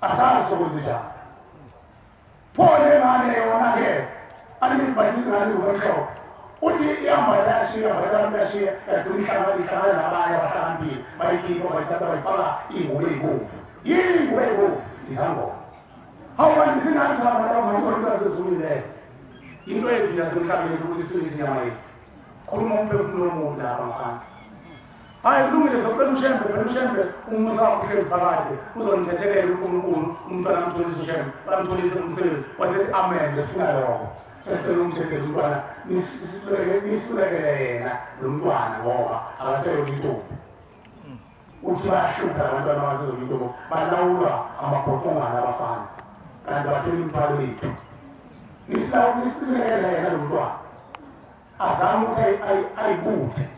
Asazi sokwenze njani. Pho le ngane yona-ke animibhathisi ngane ngomhlobo. Uthi iyambatha yashiya, yambatha abantu yashiya, yagcina ihlangana nabanye abahlakaniphile. Bayikhipha bayithatha bayifaka iy'ngubo ey'bomvu. Yini iy'ngubo ey'bomvu? Izangoma. Hawu kanti singathi abantu abangakhona into yasezulwini leyo. Into yethu yasemhlabeni ukuthi siphilise inyama yethu. Khuluma umphefumulo womuntu lapha ngaphandle. Hhayi kulungile socela uShembe, phela uShembe umusa wakho uhlezi phakade. Uzonithethelela uNkulunkulu, umntwana amtholise uShembe, bamtholise umsebenzi. Wasethi amen, besifuna lokho. Sesicela umthethele umntwana, nisilulekele yena lo mntwana ngoba akaseyona intombi. Uthi bayahlupha abantwana abasezona intombi, balawulwa amabhotongana abafana. Kanti bathwele imithwalo yethu. Nisilulekele yena lo mntwana. Azame ukuthi ayibuthe.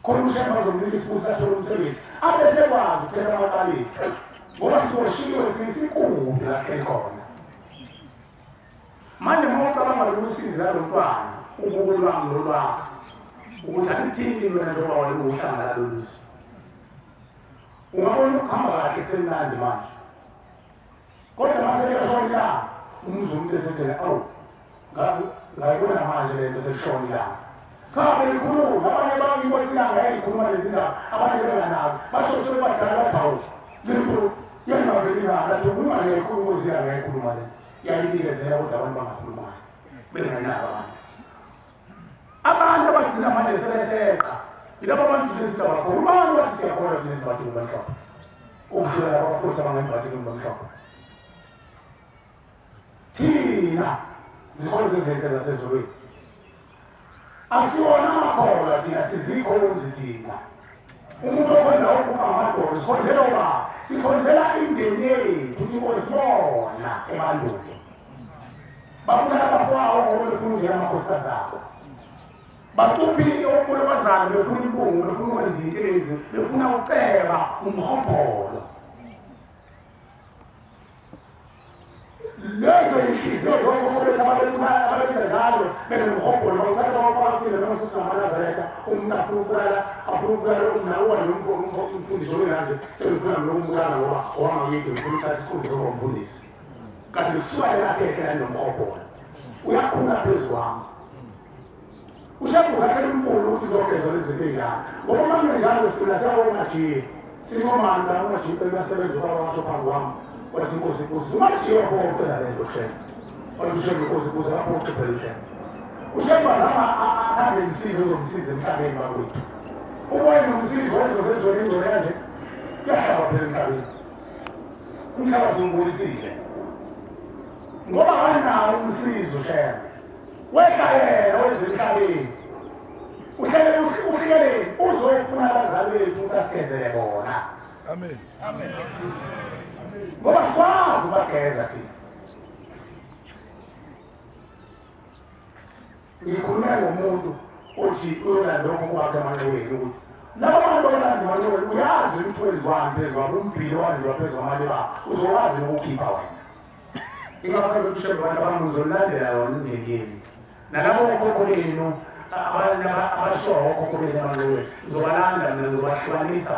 Khona uShembe azomnika isibusiso athole umsebenzi. Abe sekwazi ukuthetha amacala ethu. Ngoba siboshiwe sisikude la khona. Manje uma ucabanga lokusizi lalo mntwana, ubuko lwami lolwakho, ukuthi alithini wena njengoba wena uhlanga laloluzi. Ungabona ukuhamba kahle kusemnandi manje. Kodwa mase liyashona ilanga, umuzwa umuntu esethele, awu, ngayibona manje le nto selishona ilanga. Cha beyikhuluma, abanye bami inkosi ilanga yayikhuluma lezi ndaba, abanye benganabo. Basho sebebadala bathi hawu, le nto yayingaveli ilanga, athi ungane yayikhuluma inkosi ilanga yayikhuluma le. Yayinikezela kodwa abantu bangakhulumayo, benganabo abantu. Abantu abagcina manje sebeseqa, yilabo abantu lezi abakholwa. Ubani wathi siyakholwa thina ezibhathini ngomhlophe? Ukudlula laba futhi abangembathini ngomhlophe. Thina zikhonzi ezinhle zasezulwini. Asiwona amakholwa thina, sizikhonzi thina. Umuntu okhonza ukufa amadolo, sikhonzela ubaba, sikhonzela imindeni yethu, ukuthi Inkosi sibona ebantwini. Babulala abafowabo ngoba befuna ukungena amakhosikazi abo. Bacuphile okhulumazana befuna imbungu, befuna ukwenza izinto lezi, befuna ukuceba umhobholo. Lezo inhliziyo zokhokho bethu ababenza njalo benomhobholo bawuthatha bawufaka kuthina noma sesingamaNazaretha umuntu afuna ukubulala afuna ukubulala umna uwa umfundisi olenganje sengifuna mina ukumbulala ngoba owangakithi ngifuna ukuthatha isikhundla sokuba umfundisi. Kanti kusuka lelakhe ehlela nomhobholo uyakhula phezu kwami. Ushembe uzakhela umfula ukuthi uzogeza lezi zinto ey'ngaka ngoba uma kungenjalo sigcina siyawona jiye sinomandla umajiye uyasebenza ubaba washo phambi kwami wathi inkosi inkosi umajiye waphoqa le nto Shembe wathi uShembe inkosi inkosi aphoqe phela uShembe. uShembe azama ahambe umsizi ozomsiza emhlabeni bakwethu. Ubone umsizi wezozezweni ingcole kanje kuyahlaba phela emhlabeni. Umhlaba siwubulisile ngoba akanawo umsizi uShembe. Wehla yena weza emhlabeni uhlele ufikeleni uzofuna abazali bethu ukuthi asigezele bona. Amen. Amen. Ngoba sikwazi ubageza thina. Ngikhulume ngomuntu othi uyolanda lokho kwakhe emanxiweni ukuthi laba bantu abalanda emanxiweni uyazi ukuthi wenziwani phezu kwabo umphilo wanziwa phezu kwamaliba uzowazi nokukhipha wena. Ingakho ukuthi uShembe abantu abami uzolandela yona imindeni yenu nalabo okhokho benu abashoyo okhokho benu emanxiweni uzobalanda mina ngizobahlukanisa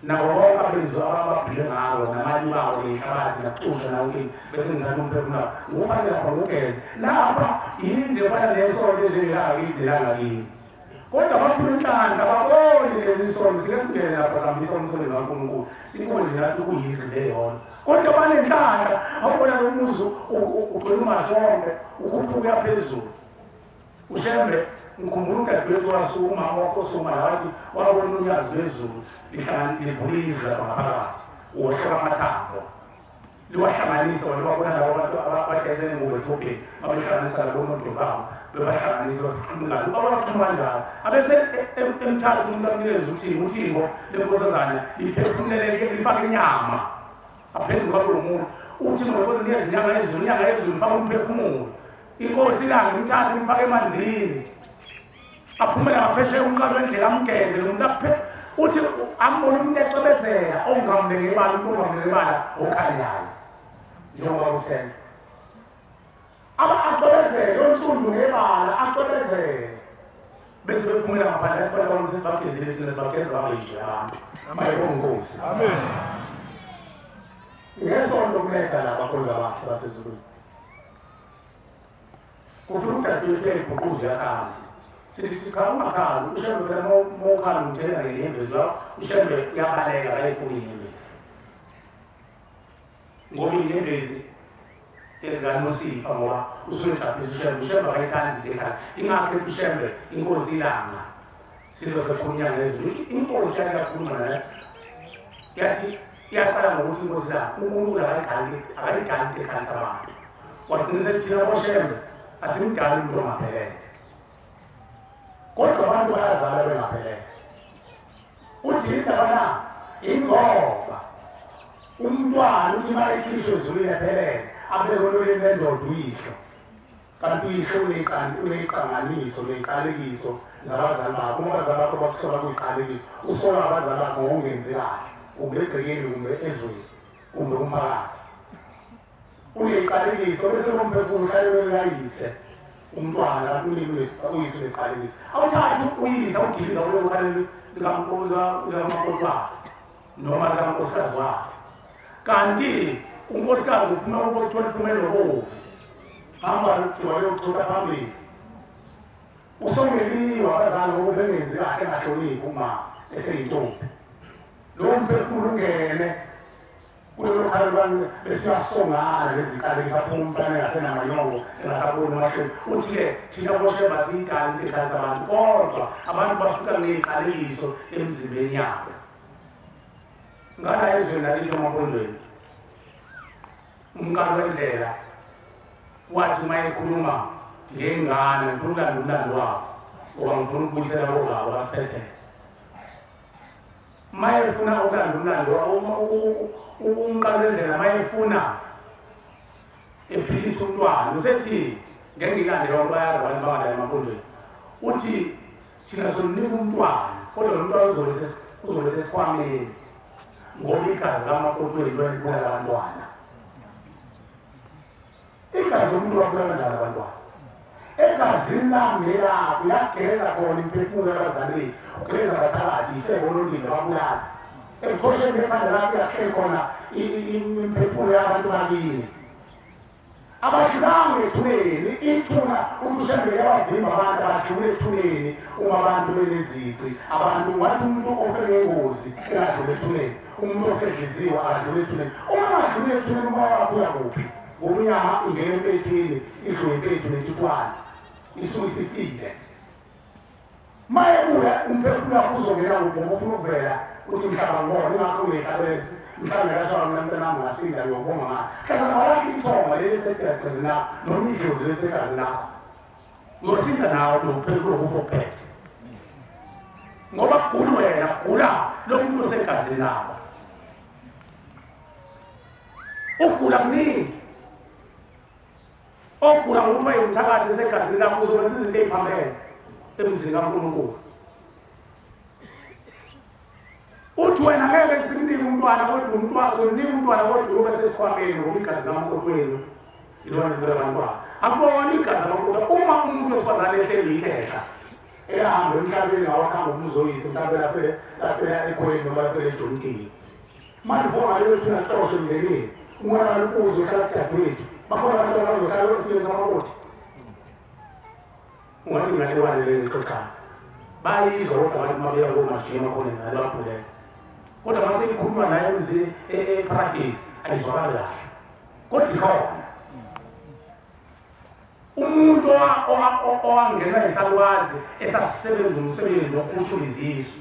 nabo bonke abenziwa ababhile ngawo namali bawo nenhlabathi nakucusha nawukini bese ngithatha umphefumulo ngufanele khona ugeze lapha yindlu efana nesonto enjengelangakini nelangakini kodwa baphuma inhlanhla babone lezi sono sike singene lapha sihambisa umsebenzi kaNkulunkulu sibone nathi kuyindlu leyona kodwa banenhlanhla awubona lo muzi ugcwele umashi wonke ukhuphuka uya phezulu. uShembe ngikhumbula udadewethu wasuka umama wakho osuma la wathi wabona unyazi lwezulu livula indlu lapha ngaphakathi uwohloka amathambo liwahlanganisa wena wabona labo bantu abageze ngubo edrobheni babehlanganisa labo nodoli babo bebahlanganisa baxhumana babaxhuma njalo abese emthatha umuntu amnikeza uthingo uthingo lenkosazana liphefumuleleke lifake inyama aphenduke abe umuntu uthingo lenkosi nikeza inyama yezulu inyama yezulu ifake umphefumulo inkosi ilanga imthathe imfake emanzini aphumele ngaphesheya umqalo wendlela amgeze lo muntu uthi ambona umuntu ecwebezela ongamnenge imali umuntu ongamnenge imali okhanyayo njengoba uShembe acwebezele onsundu ngebala acwebezele bese bephumela ngaphandle athi abantu bami sesibagezile thina sibageza babe nje abantu mayibonge inkosi. Amen. Ngesonto kuletha laba abakhonza abahle basezulwini kufuna udadewethu uyayibhuquza uyakhala sithi cha ungakhali uShembe phela mawukhala umthelela ngenyembezi lakho uShembe uyabaleka akayifuni inyembezi ngoba inyembezi ezikaNosifa ngoba usuke ejabulisa uShembe. uShembe akayithandi into ekhala ingakho ethi uShembe inkosi ilanga sizwe sekhuluma ngezulu ithi inkosi yake yakhuluma naye yathi iyaqala ngokuthi inkosi ilanga uNkulunkulu akayidali into ekhalisa abantu wagcina sekuthina boShembe asimdali umuntu ongaphelele kodwa abantu bayazala bengaphelele. Uthi indaba na ingoba umntwana uthi uma ekhishwe ezulwini ephelele abeke ololeni lendoda uyihlo kanti uyihlo uneyiqanganiso neyiqalekiso zabazali bakho uma abazali bakho bakusola kuyiqalekiso usola abazali bakho ngokungenzi kahle kumbe egcekeni kumbe ezweni kumbe umphakathi uneyiqalekiso bese umphefumulo uhlalelwe kayise umntwana kanti unini uyise unesiqalekiso awuthathe uyise awudiliza uye ukhaleni likamakoti wakhe noma likankosikazi wakhe kanti unkosikazi uphuma kubo kuthiwa liphume nobovu hamba juba kuyochutha phambili usongeliwe abazali ngoba bengenzi kahle engahloniphi uma eseyintombi lowo mphefumulo ungene kulelo khaya lwami besiyasongana leziqalekiso aphuma umntwana engasenamanyongo engasaboni amahloni. Uthi-ke thina boShembe asiyidali into ekhalisa abantu kodwa abantu bafika ney'qalekiso emzimbeni yabo ngala ezweni lalithi emampondweni umqalo wendlela wathi uma ekhuluma ngengane ngifuna ukulanda umlando wabo ngoba ngifuna ukubuyisela kobaba basiphethele uma efuna ukulanda umlando umqalo wendlela uma efuna ephilisa umntwana usethi ngeke ngilande ngoba bayazi abantu bangalala emampondweni uthi thina sonika umntwana kodwa lo mntwana uzobe sesikhwameni ngoba igazi lamakoti lelibulala abantwana. Igazi umuntu wabulala njani abantwana? Egazini lami lakho uyageza khona imphefumulo yabazali bethu, ugeza abathakathi, ifeko ololile babulala. Eqhosheni ekhanda lakho uyahleli khona imphefumulo yabantu bakini. Abadlulanga ethuneni, ithuna umuntu uyabavimba abantu abadlula ethuneni uma abantu benezici. Abantu wathi umuntu ofe ngengozi engadlula ethuneni, umuntu ofe edliziwe akadlula ethuneni. Uma engadlula ethuneni umoya wakho uya kuphi? Ngoba inyama ingena empethwini, idliwe impethu nentuthwane, isuke isifile. Mayebuya umphefumulo wakho uzongena kuphi? Ngoba ufuna ukuvela uthi mhlaba ngibona, ingakho ungehlabelezi. Mhlawumbe kasho mina mntanami ngasinda ngiyobonga ngayo. Mhlawumbe walahla ithonga leli esegazini lakho noma idlozi lesegazini lakho. Uyosinda nawe kulokufa okuphethe. Ngoba kugula wena, kugula lo muntu osegazini lakho. Ukugula kuningi. Ogula ngokuthi wayewumthakathi esegazini lakho uzokwenza izinto ey'phambene emzini kaNkulunkulu. Uthi wena ngeke sikunike umntwana kodwa umntwana sonika umntwana kodwa uyobe sesikhwameni ngoba igazi lamakoti wenu ilona libulala abantwana. Akubona igazi lamakoti uma umuntu wesifazane ehleli ikhehla Ehamba emhlabeni awakhamba umuzoyisi mhlawumbe laphela ekhweni noma laphela ejontini. Manje vuka ngaleyo thuna xoshe emndenini, umonakalo uzohlala kudadewethu. Bakhona abantu abazohlala esilweni samakoti. Ungathi inganekwane leyo ixoxayo. Bayizwa kodwa abantu mabeya komajima khona ngale bakhuleka. Kodwa mase ikhulunywa naye emzini eParadise ayizwakali kahle. Kodwa ikhona. Umuntu owangenwa yisalukwazi esasisebenza umsebenzi wokushula izisu.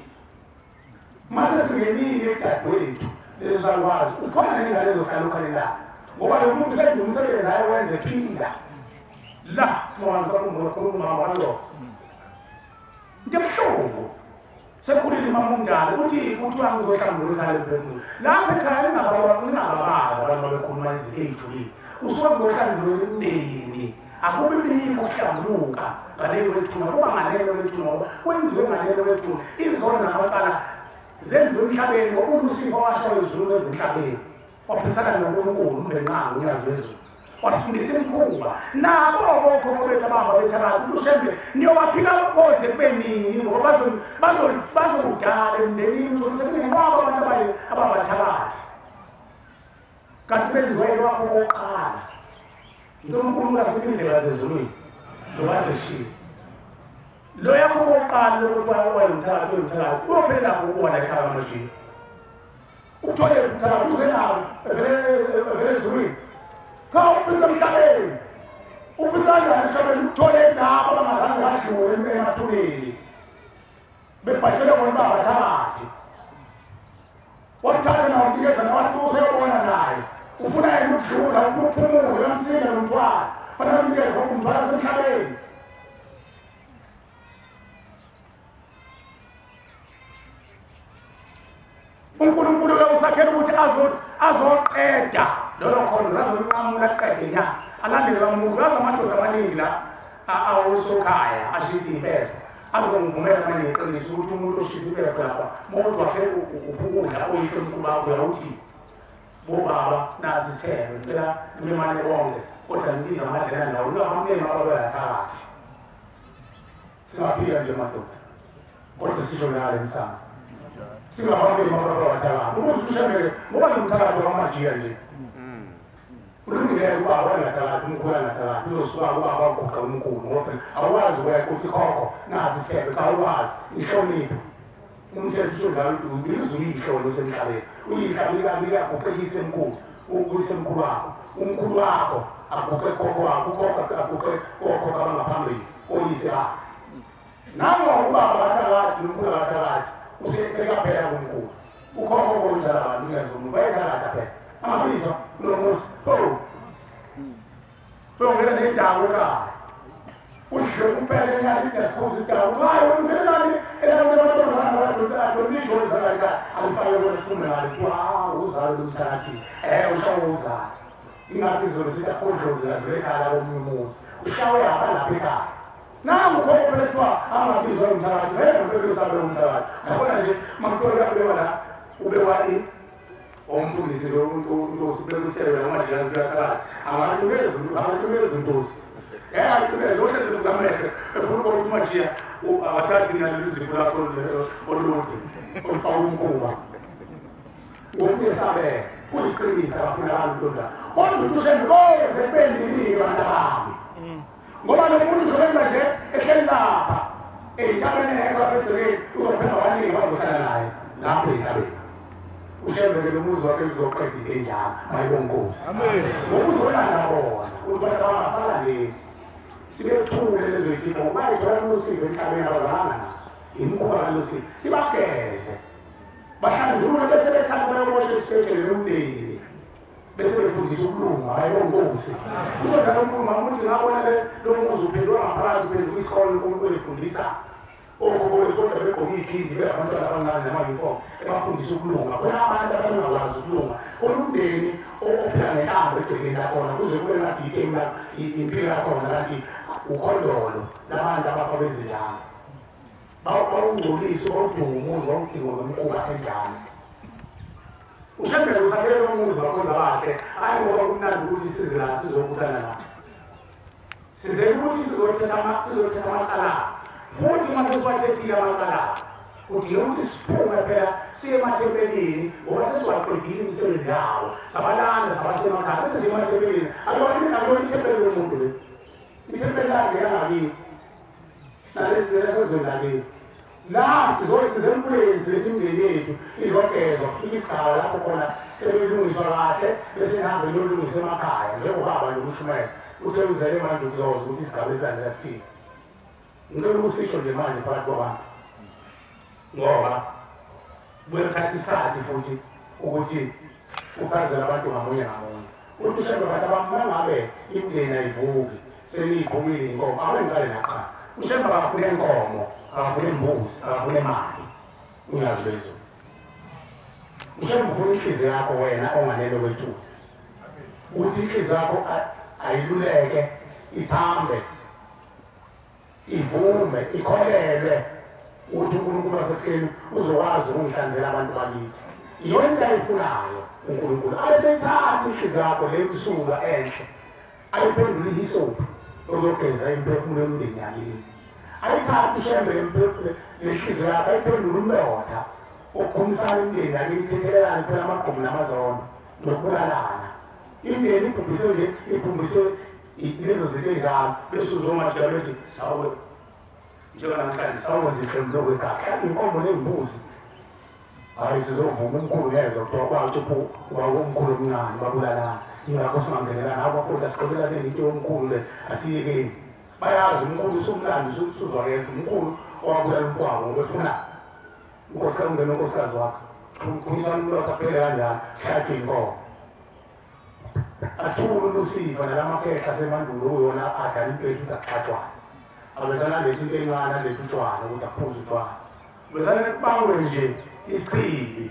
Mase singenile dadewethu leso salukwazi, ukhona nengane ezohlala ukhalela. Ngoba lo muntu usenza umsebenzi aye wenze phila. La sibona sakhuluma khuluma ngalo. Into ebuhlungu. Sekhulile imama omdala uthi kuthiwa ngizohlambulula ekhaya lemphefumulo. Lapha ekhaya ningababazi abantu ababekhuluma izinto ey'julile. Usuke kuzohlambulula imindeni. Akubi bikho ukuhlambuluka ngale kwethuna, kuba ngale kwethuna ngoba kwenziwe ngale kwethuna. Izono namacala zenziwe emhlabeni ngoba uLusifa washawa ezulwini ezemhlabeni. Waphikisana noNkulunkulu uMvelinqangi uNyazi lwezulu. Wasifundisa imikhuba. Nabo okhokho bethu abahamba bethakathi ukuthi uShembe niyowaphika koze kube nini ngoba bazokudala emndenini uthole sekunenqwaba abantu ababathakathi. Kanti benziwa yilo wakho okokuqala. Ngicela uNkulunkulu asinike indlela zezulwini njengoba eshiwo. Lo yakho okokuqala lokuthi wayemthakathi wayemthakathi uyophelela kuwona ekhaya kamajini. Uthole umthakathi uze nawo evele ezulwini. Cha ufika emhlabeni. Ufika kanjani emhlabeni uthole labo abangazange badlule emathuneni. Bebhatshelwe bona babathakathi. Wathatha nawunikeza nawathi useyobona naye. Ufuna yena ukudlula, ufuna ukuphumula, uyamsinda lo mthwalo. Fanele umnikeze ngoba umthwalo asemhlabeni. uNkulunkulu usakhela ukuthi azoqeda lolo khondo lazonqamula aqede nya alandele umuntu. Yazi amadoda amaningi la awosokhaya ashisa impepho azongivumela manje ngiqinise ukuthi umuntu oshisa impepho lapha mawuthi wakhe ukudla oyisho umkhuba wakho uyawuthi bobaba nazi isithelo ngicela nimemane bonke kodwa nibiza amadlelane lawo ungahameli ababayathakathi. Singaphila nje madoda kodwa sisho nale msamo. Singabameli ababayathakathi. Umuzi uShembe ngoba ngumthakathi wamajiya nje. Ulungile ubaba angathakathi, umkhulu angathakathi, uzosuka ubaba uguqa umkhulu ngoba phela awukwazi wena uthi khokho nazi isithelo, cha awukwazi, inhlonipho. Umthetho usho njalo ukuthi ubiza uyihlo wena osemhlabeni. Uyihlo aguqe emkhulu, ukuyise emkhulu wakho. Umkhulu wakho aguqe khokho wakho, ukhokho aguqe kokhokho abangaphambili, oyise bakho. Nango ubaba bathakathi, nomkhulu akathakathi, usekaphela kumkhulu. Ukhokho konjalo abantu ngiyazuma, bayethakatha phela. Amabizwa kulo muzi. Oh. Uyongena nedawo ekhaya. Udle kuphela enyanga ingesikhuza isidawo. Hayi ungena nani elawula amantombazana abadonsa adonsa ijoli zala ekhaya. Alifake kona ifume ngale kuthiwa ah uzalo lomthakathi. Ushawe uzalo. Ingakho izolo sithi akudlozi ladlula ekhaya komunye umuzi. Ushawe yaba lapha ekhaya. Nangu khokho phela kuthiwa angabizwa umthakathi. Vele ngempela usabe umthakathi. Yabona nje makuthiwa kuyabekwa la ubekwa Omfundisi lo untosi bekusithele ngamajika kuyathakathi angathumezi angathumezi untosi engathumezi ohlezi ngamehlo efuna ukubona ukuthi majiya akathathi nalolu zipho lakho olude olufaka umkhuba ngokuyesabela kuyiqinisa kafunakala into la kodwa ukuthi ushembe boze bendiliwe abantu abami ngoba lo muntu uzobenza nje ehleli lapha ey'ntabeni engekho lapha egcekeni uzophela abaningi bazohlala naye lapho ey'ntabeni ushembe ke lo muzi wakhe uzoqeda into enjalo mayibonkosi ngoba uzolanda bona ukuthi abantu abasalandeli sibethule lezo yithixo ngoba bayithola usizo emhlabeni abazalana nazo imikhuba kalusizo sibageze bahlanjulule bese bethatha bayoboshwa esibhedlela yomndeni bese befundisa ukulunga ayibonkosi kusho njalo umuntu umuntu ngabona le lo muzi uphendulwa ngaphakathi uphenduka isikole uNkulunkulu efundisa okhokho bethu kodwa begqoke iy'khindi bengabantwana abancane nama-uniform ebafundisa ukulunga khona abantu abangakwazi ukulunga khona umndeni ophila ngentambo egcekeni lakhona kuze kube ngathi itemu impilo yakhona kanti ukhondolo labantu abafa bezinjalo bawungcolisa bawudunga umuzi bawudinga ngemikhuba enjalo ushembele usakhele lo muzi bakhonza kahle hhayi ngoba kumnandi ukuthi size la sizobuthana la sizele ukuthi sizothetha amacala futhi uma sesiwathethile amacala kudinga ukuthi siphume phela siye emathempelini ngoba sesiwaqedile imisebenzi yawo sabalanda sabasemakhaya bese siye emathempelini akuyona ithempeli lomuntu le ithempeli lakhe yangakini nalezi lesezweni lakini la sizoyisiza emfuleni silethe imindeni yethu izogezwa kufika isigaba lapho khona sebelungiswa kahle bese nihambe niyolungisa emakhaya njengobaba nje umshumayela uthe uzele manje uzoza ukuthi isigaba esilandela sithini ngicela ukusisho nje manje phakathi kwabantu ngoba kuyothatha isikhathi futhi ukuthi uchazele abantu ngamunye ngamunye uthi ushembe abantu abami mangabe imindeni ayivuki seniyiphumile inkomo abe ngiqale naqha ushembe akafune inkomo akafune imbuzi akafune imali unyazi lwezulu ushembe ufuna inhliziyo yakho wena onganele kwethuba ukuthi inhliziyo yakho ayiluleke ithambe ivume ikholelwe ukuthi uNkulunkulu wasebuhleni uzokwazi ukungihlanzela abantu bakithi iyona into ayifunayo uNkulunkulu abeseyithatha inhliziyo yakho le msulwa enhle ayiphendule ihisophu okuyogeza imphefumulo yomndeni yakini ayithathe ushembe lenhliziyo yakho ayiphendule umlotha okukhumisana imindeni yakini ithethelelane phela amagqubu namazondo nokubulalana imindeni ibhubhiswe nje ibhubhiswe lezo zinto ey'ngalo bese uzomajalo ethi sawe njenganamhlanje sawenza iqembu lokwekhaya inkomo ney'mbuzi hhayi sizovuma umkhulu ngezwa kuthiwa kwathi umkhulu omncane babulalana ingakho singangenelana abafundi asiqobelane into yomkhulu le asiyekeni bayazi umkhulu usumlando usuzwakele umkhulu owabulala umfowabo ngoba efuna unkosikazi ungene unkosikazi wakhe khumisana umlotha kuphele kanjalo hlatshwe inkomo athule ulusiva nalamakhehla asemandulo uyona adlala impethu ukuthi akuxhatshwane abesana alethe into encane alethe utshwala ukuthi aphuze utshwala besana kubangwe nje isichibi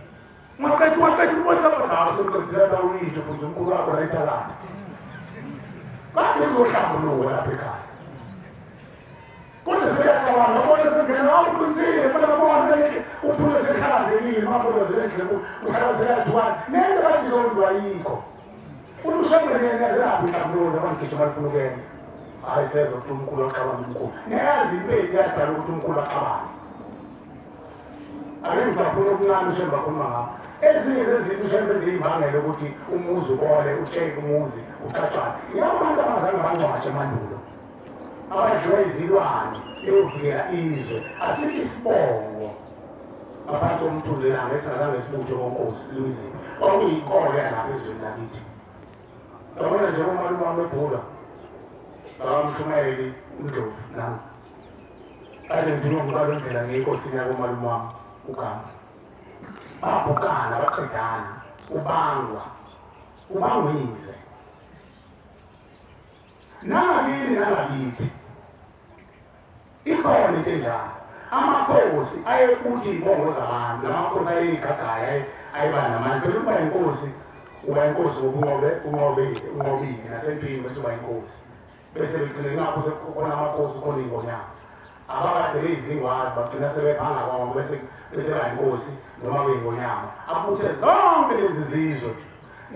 ungaqeda ungaqeda ubona lapho hawu sekuqedile lapha uyisho futhi umkhulu wakho la ithakathi kade uzohlambuluka lapha ekhaya kodwa sebeyacabanga bona sengena awuqinisile bona babona uphume sehlakazekile mabona nje endlela uhlakazeka athukane nento kanje izokwenziwa ayikho ushembe ngenezela inhlambuluko nabangigijima lifuna ukuyenza hhayi sezwa ukuthi umkhulu waxabana umkhulu niyayazi impethu yadala ukuthi umkhulu axabane ake ngicaphune okuncane ushembe akhuluma ngakho ezinye zezinto ushembe eziyimbangela ukuthi umuzi ubole utsheke umuzi uxatshwane yilabo bantu abangazange bangcwatshe emandulo abadliwa izilwane eyovikela izwe asikho isibongo ngaphansi komthunzi welanga esingazange sibuthe konkosi luziphi kwakuyinkolo yalapha ezweni lakithi yabona nje umalume wami ebhula bakamshumayeli uNdlovu nami kade ngidinga ngibalo ndlela ngenkosini yakomalume wami ugama babhukana baqedana ubangwa ubangwize nangakini nangakithi ikhona into enjalo amakhosi ayekuthi iy'bongo zabantu lamakhosi ayeyigagaya ayeba namandla phela ukuba inkosi uba inkosi ngoba unqobile nasempini bese uba inkosi bese begcine ngapho sekukhona amakhosi khona iy'ngonyama Abakade beyizingwazi bagcina sebephanga kwabo bese bayinkosi noma beyingonyama. Abuthe zonke lezi zizwe.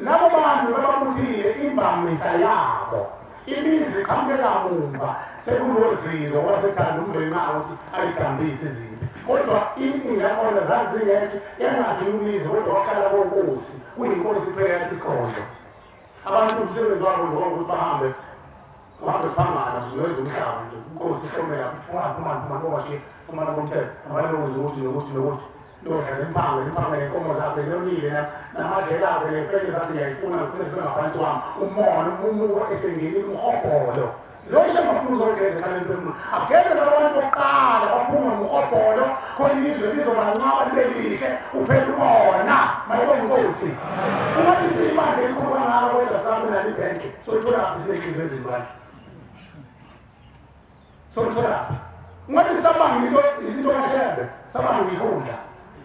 Labo bantu bababuthile imvamisa yabo. Imizi iqhamukela mumva sekunozizwe kwasethanda umndeni wawo ukuthi ayidambise izimpi. Kodwa iningi lakhona zazingekho yangathi imizi kodwa wakhala konkosi kuyinkosi kuphela yathi isikhondlo. Abantu umsebenzi wabo nje ukuthi bahambe uhambe phambana uzungeze umhlaba nje inkosi ihlomela phuma phuma nje phuma komthetho amalungu ukuthi nokuthi nokuthi lodla nempango nenkomo zakhe nonile namadlela akhe nefele zakhe ngiyayifuna ngifuna zibe ngaphansi kwami umona umuko esengenile umhobholo lo shembe afuna uzogeza ekhaya lemphefumulo ageze laba bantu bokuqala baphume umhobholo khona izwe lizobanqaba libe lihle uphela umona mayibonge inkosi. Uma isibandla elikhulu kangaka kodwa sabe nalo ibhenki soyithola phi sinenhliziyo ezimbi soyithola phi? Ungathi sabanga into izinto kaShembe sabanga inkundla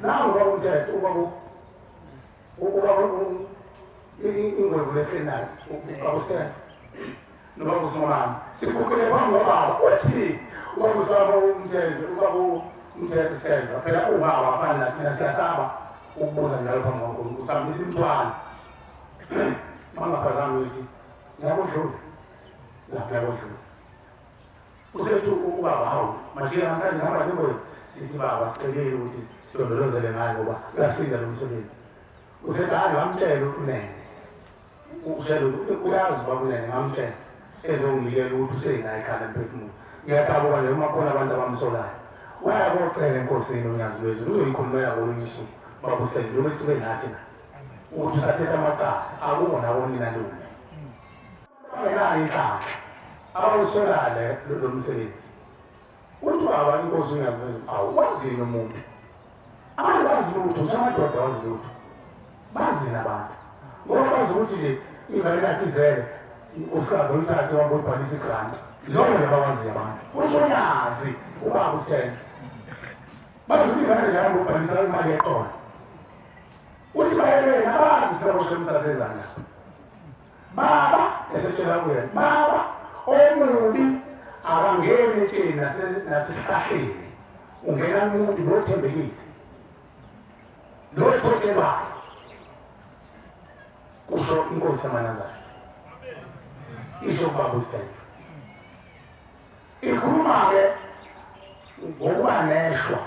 nangu ubaba umthetho ubaba ingwevu lehlenayo ubaba usithetho nobaba uSimolana siguqile phambi kwababa uthi ubaba usaba umthetho ubaba umthetho sithetho phela ubaba afana nathi thina siyasaba ukubuza njalo phambi kwaNkulunkulu usambisa imithwalo mangaphazami ukuthi ngiyakudlula lapha ngiyakudlula usethu ubaba hawu manje namhlanje ngihamba nengwevu sithi baba sicelile ukuthi silondolozele ngayo ngoba uyasinda lo msebenzi. Usethi hayi ngamtshela uNene utshela ukuthi uyazi uba uNene ngamtshela ezonginikela ukuthi usenayo ekhaya lemphefumulo. Ngiyadabuka nje uma khona abantu abamsolayo waya kocela enkosini uNyazi lwezulu uzoyikhulumela kolunye usuku baba usele noma sube nathi na ukuthi usathetha amacala akubona konina lume bangenayo inhlanhla abawusolayo lo msebenzi. Uthi baba inkosi uNyazi lwezulu awuwazini umuntu abantu bazi lutho nje amadoda wazi lutho bazini abantu ngoba bazi ukuthi nje ingane yakhe izele unsikazi oluthathe wangobhalisa igranti lokho nje abawaziyo abantu usho uNyazi ubaba usithenjwa bazi ukuthi ingane nje yangobhalisa imali yeqolo uthi bayelweni abazi thina boshemisa senzani lapha baba esetshela kuyena baba omubi akangeni etsheni nasesihlahleni ungena umuntu lothembekile lothotshelwayo kusho inkosi yamaNazaretha isho ubaba usithenjwa. Ikhuluma-ke ngokuba neshwa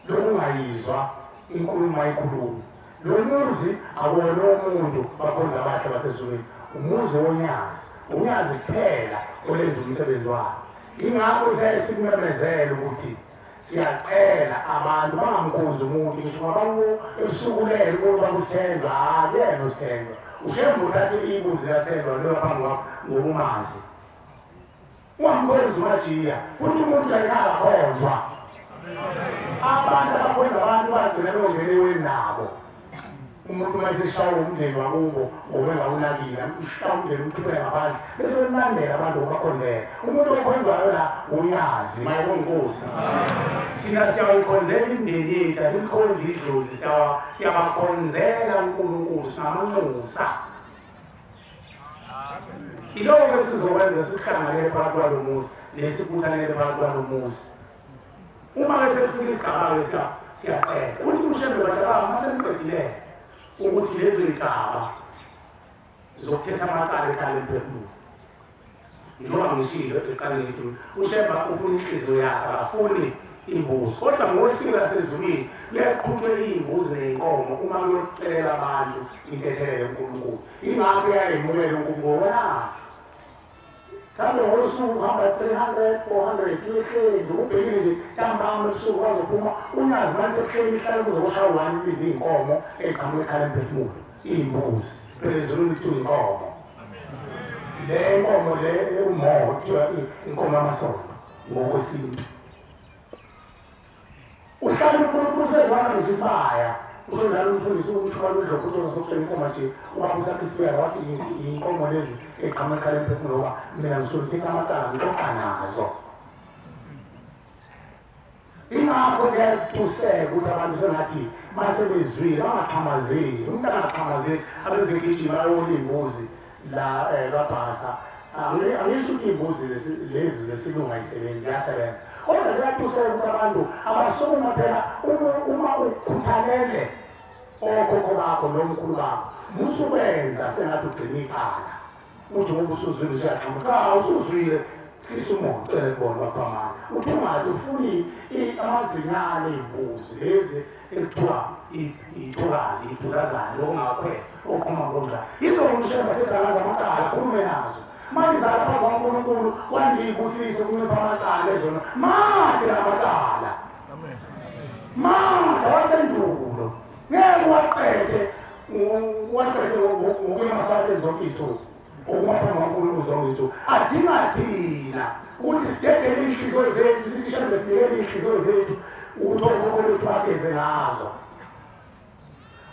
lokungayizwa inkulumo ayikhulumi. Lo muzi akuwona umuntu bakhonza abahle basezulwini, umuzi woNyazi, uNyazi kuphela olenza umsebenzi wakhe. Ingakho siyaye sikumemezele ukuthi siyacela abantu bangamkhonzi umuntu ngisho ngoba ebusuku lelo umuntu bakusithenjwa akuyena usithenjwa uShembe uthathe ibuzi lathenjwa leyo phambi kwakho ngokumazi ungamkhonzi umajiya futhi umuntu ayikhala khonzwa. Abantu abakhonza abantu bagcina beyongena eweni nabo. Umuntu uma eseshawa umndeni wakubo ngoba engawunakile ushaya umndeni umkhiphele ngaphandle bese bemlandela abantu ngobakhonzela. Umuntu okhonzwayo la uNyazi mayibonge inkosi. Thina siyawayikhonzela imindeni yethu asilikhonzi idlozi siyabakhonzela uNkulunkulu singamanxusa. Iloko esizokwenza sikuhlanganele phakathi kwalo muzi nesibuthanele phakathi kwalo muzi. Uma-ke sekufika isigaba-ke siyaqeda uthi uShembe bantu baba uma seniqedile ukuthi lezo y'gaba zokuthetha amacala ekhaya lemphefumulo njengoba ngishilo ekuqaleni ngithi uShembe ufuna inhliziyo yakhe akafuni imbuzi kodwa ngosiko lasezulwini kuyaqhutshwe iy'mbuzi ney'nkomo uma kuyocelela abantu intethelelo uNkulunkulu. Ingakho uyayimukela uNkulunkulu ngoyazi mhlawumbe ngosuku uhamba 300 400 uyehleli ubhekile nje ntambama ebusuku wazophuma uNyazi manje sekuhleli ihlale kuze kushaya 1 ilinde iy'nkomo ey'qhamuka ekhaya lemphefumulo iy'mbuzi phela ezulwini kuthiwa inkomo le nkomo le umoya kuthiwa inkomo yamasondo ngokwesintu. Uhlala uNkulunkulu usezwana nje isibaya usho njalo umfundisi uMshwalo uDlokuthi osokutshengisa manje ubaba usakhe isibaya wathi iy'nkomo lezi ey'qhamuka ekhaya lemphefumulo ngoba mina ngisuke ngithetha amacala ngixoxa nazo. Ingakho kuyatuseka ukuthi abantu sengathi mase bezwile bangaxhamazeli umuntu angaxhamazeli abezegijima bayona iy'mbuzi la lwabhasa. Angisho ukuthi iy'mbuzi lezi zesilungu ayisebenzi ziyasebenza Kodwa kuyatuseka ukuthi abantu abasukuma phela uma ukhuthalele okhokho bakho nomkhulu bakho musukwenza sengathi ugcina icala. Uthi ngoba usuzwile usuyaqhamuka. Cha, usuzwile hlisa umoya ucele kubona baphamana. Uthi ungathi ufuni amazinyane ey'mbuzi lezi ekuthiwa ithokazi iphuzazane lokungakhwela oqhuma ngokunjalo. Yizona uShembe athetha ngazo amacala akhulume nazo. Manje zala phambi kwaNkulunkulu wandiyibusise kuncipha amacala ezona. Made lamacala. Made wasendulo. Ngeke waqede ngokuya emasabatheni zonke iy'thuku. Okuma phambi kwaNkulunkulu zonke iy'thuku. Adinga thina ukuthi sidedele iy'nhliziyo zethu, sithi Shembe sinikele iy'nhliziyo zethu ukuthi okhokho bethu bageze ngazo.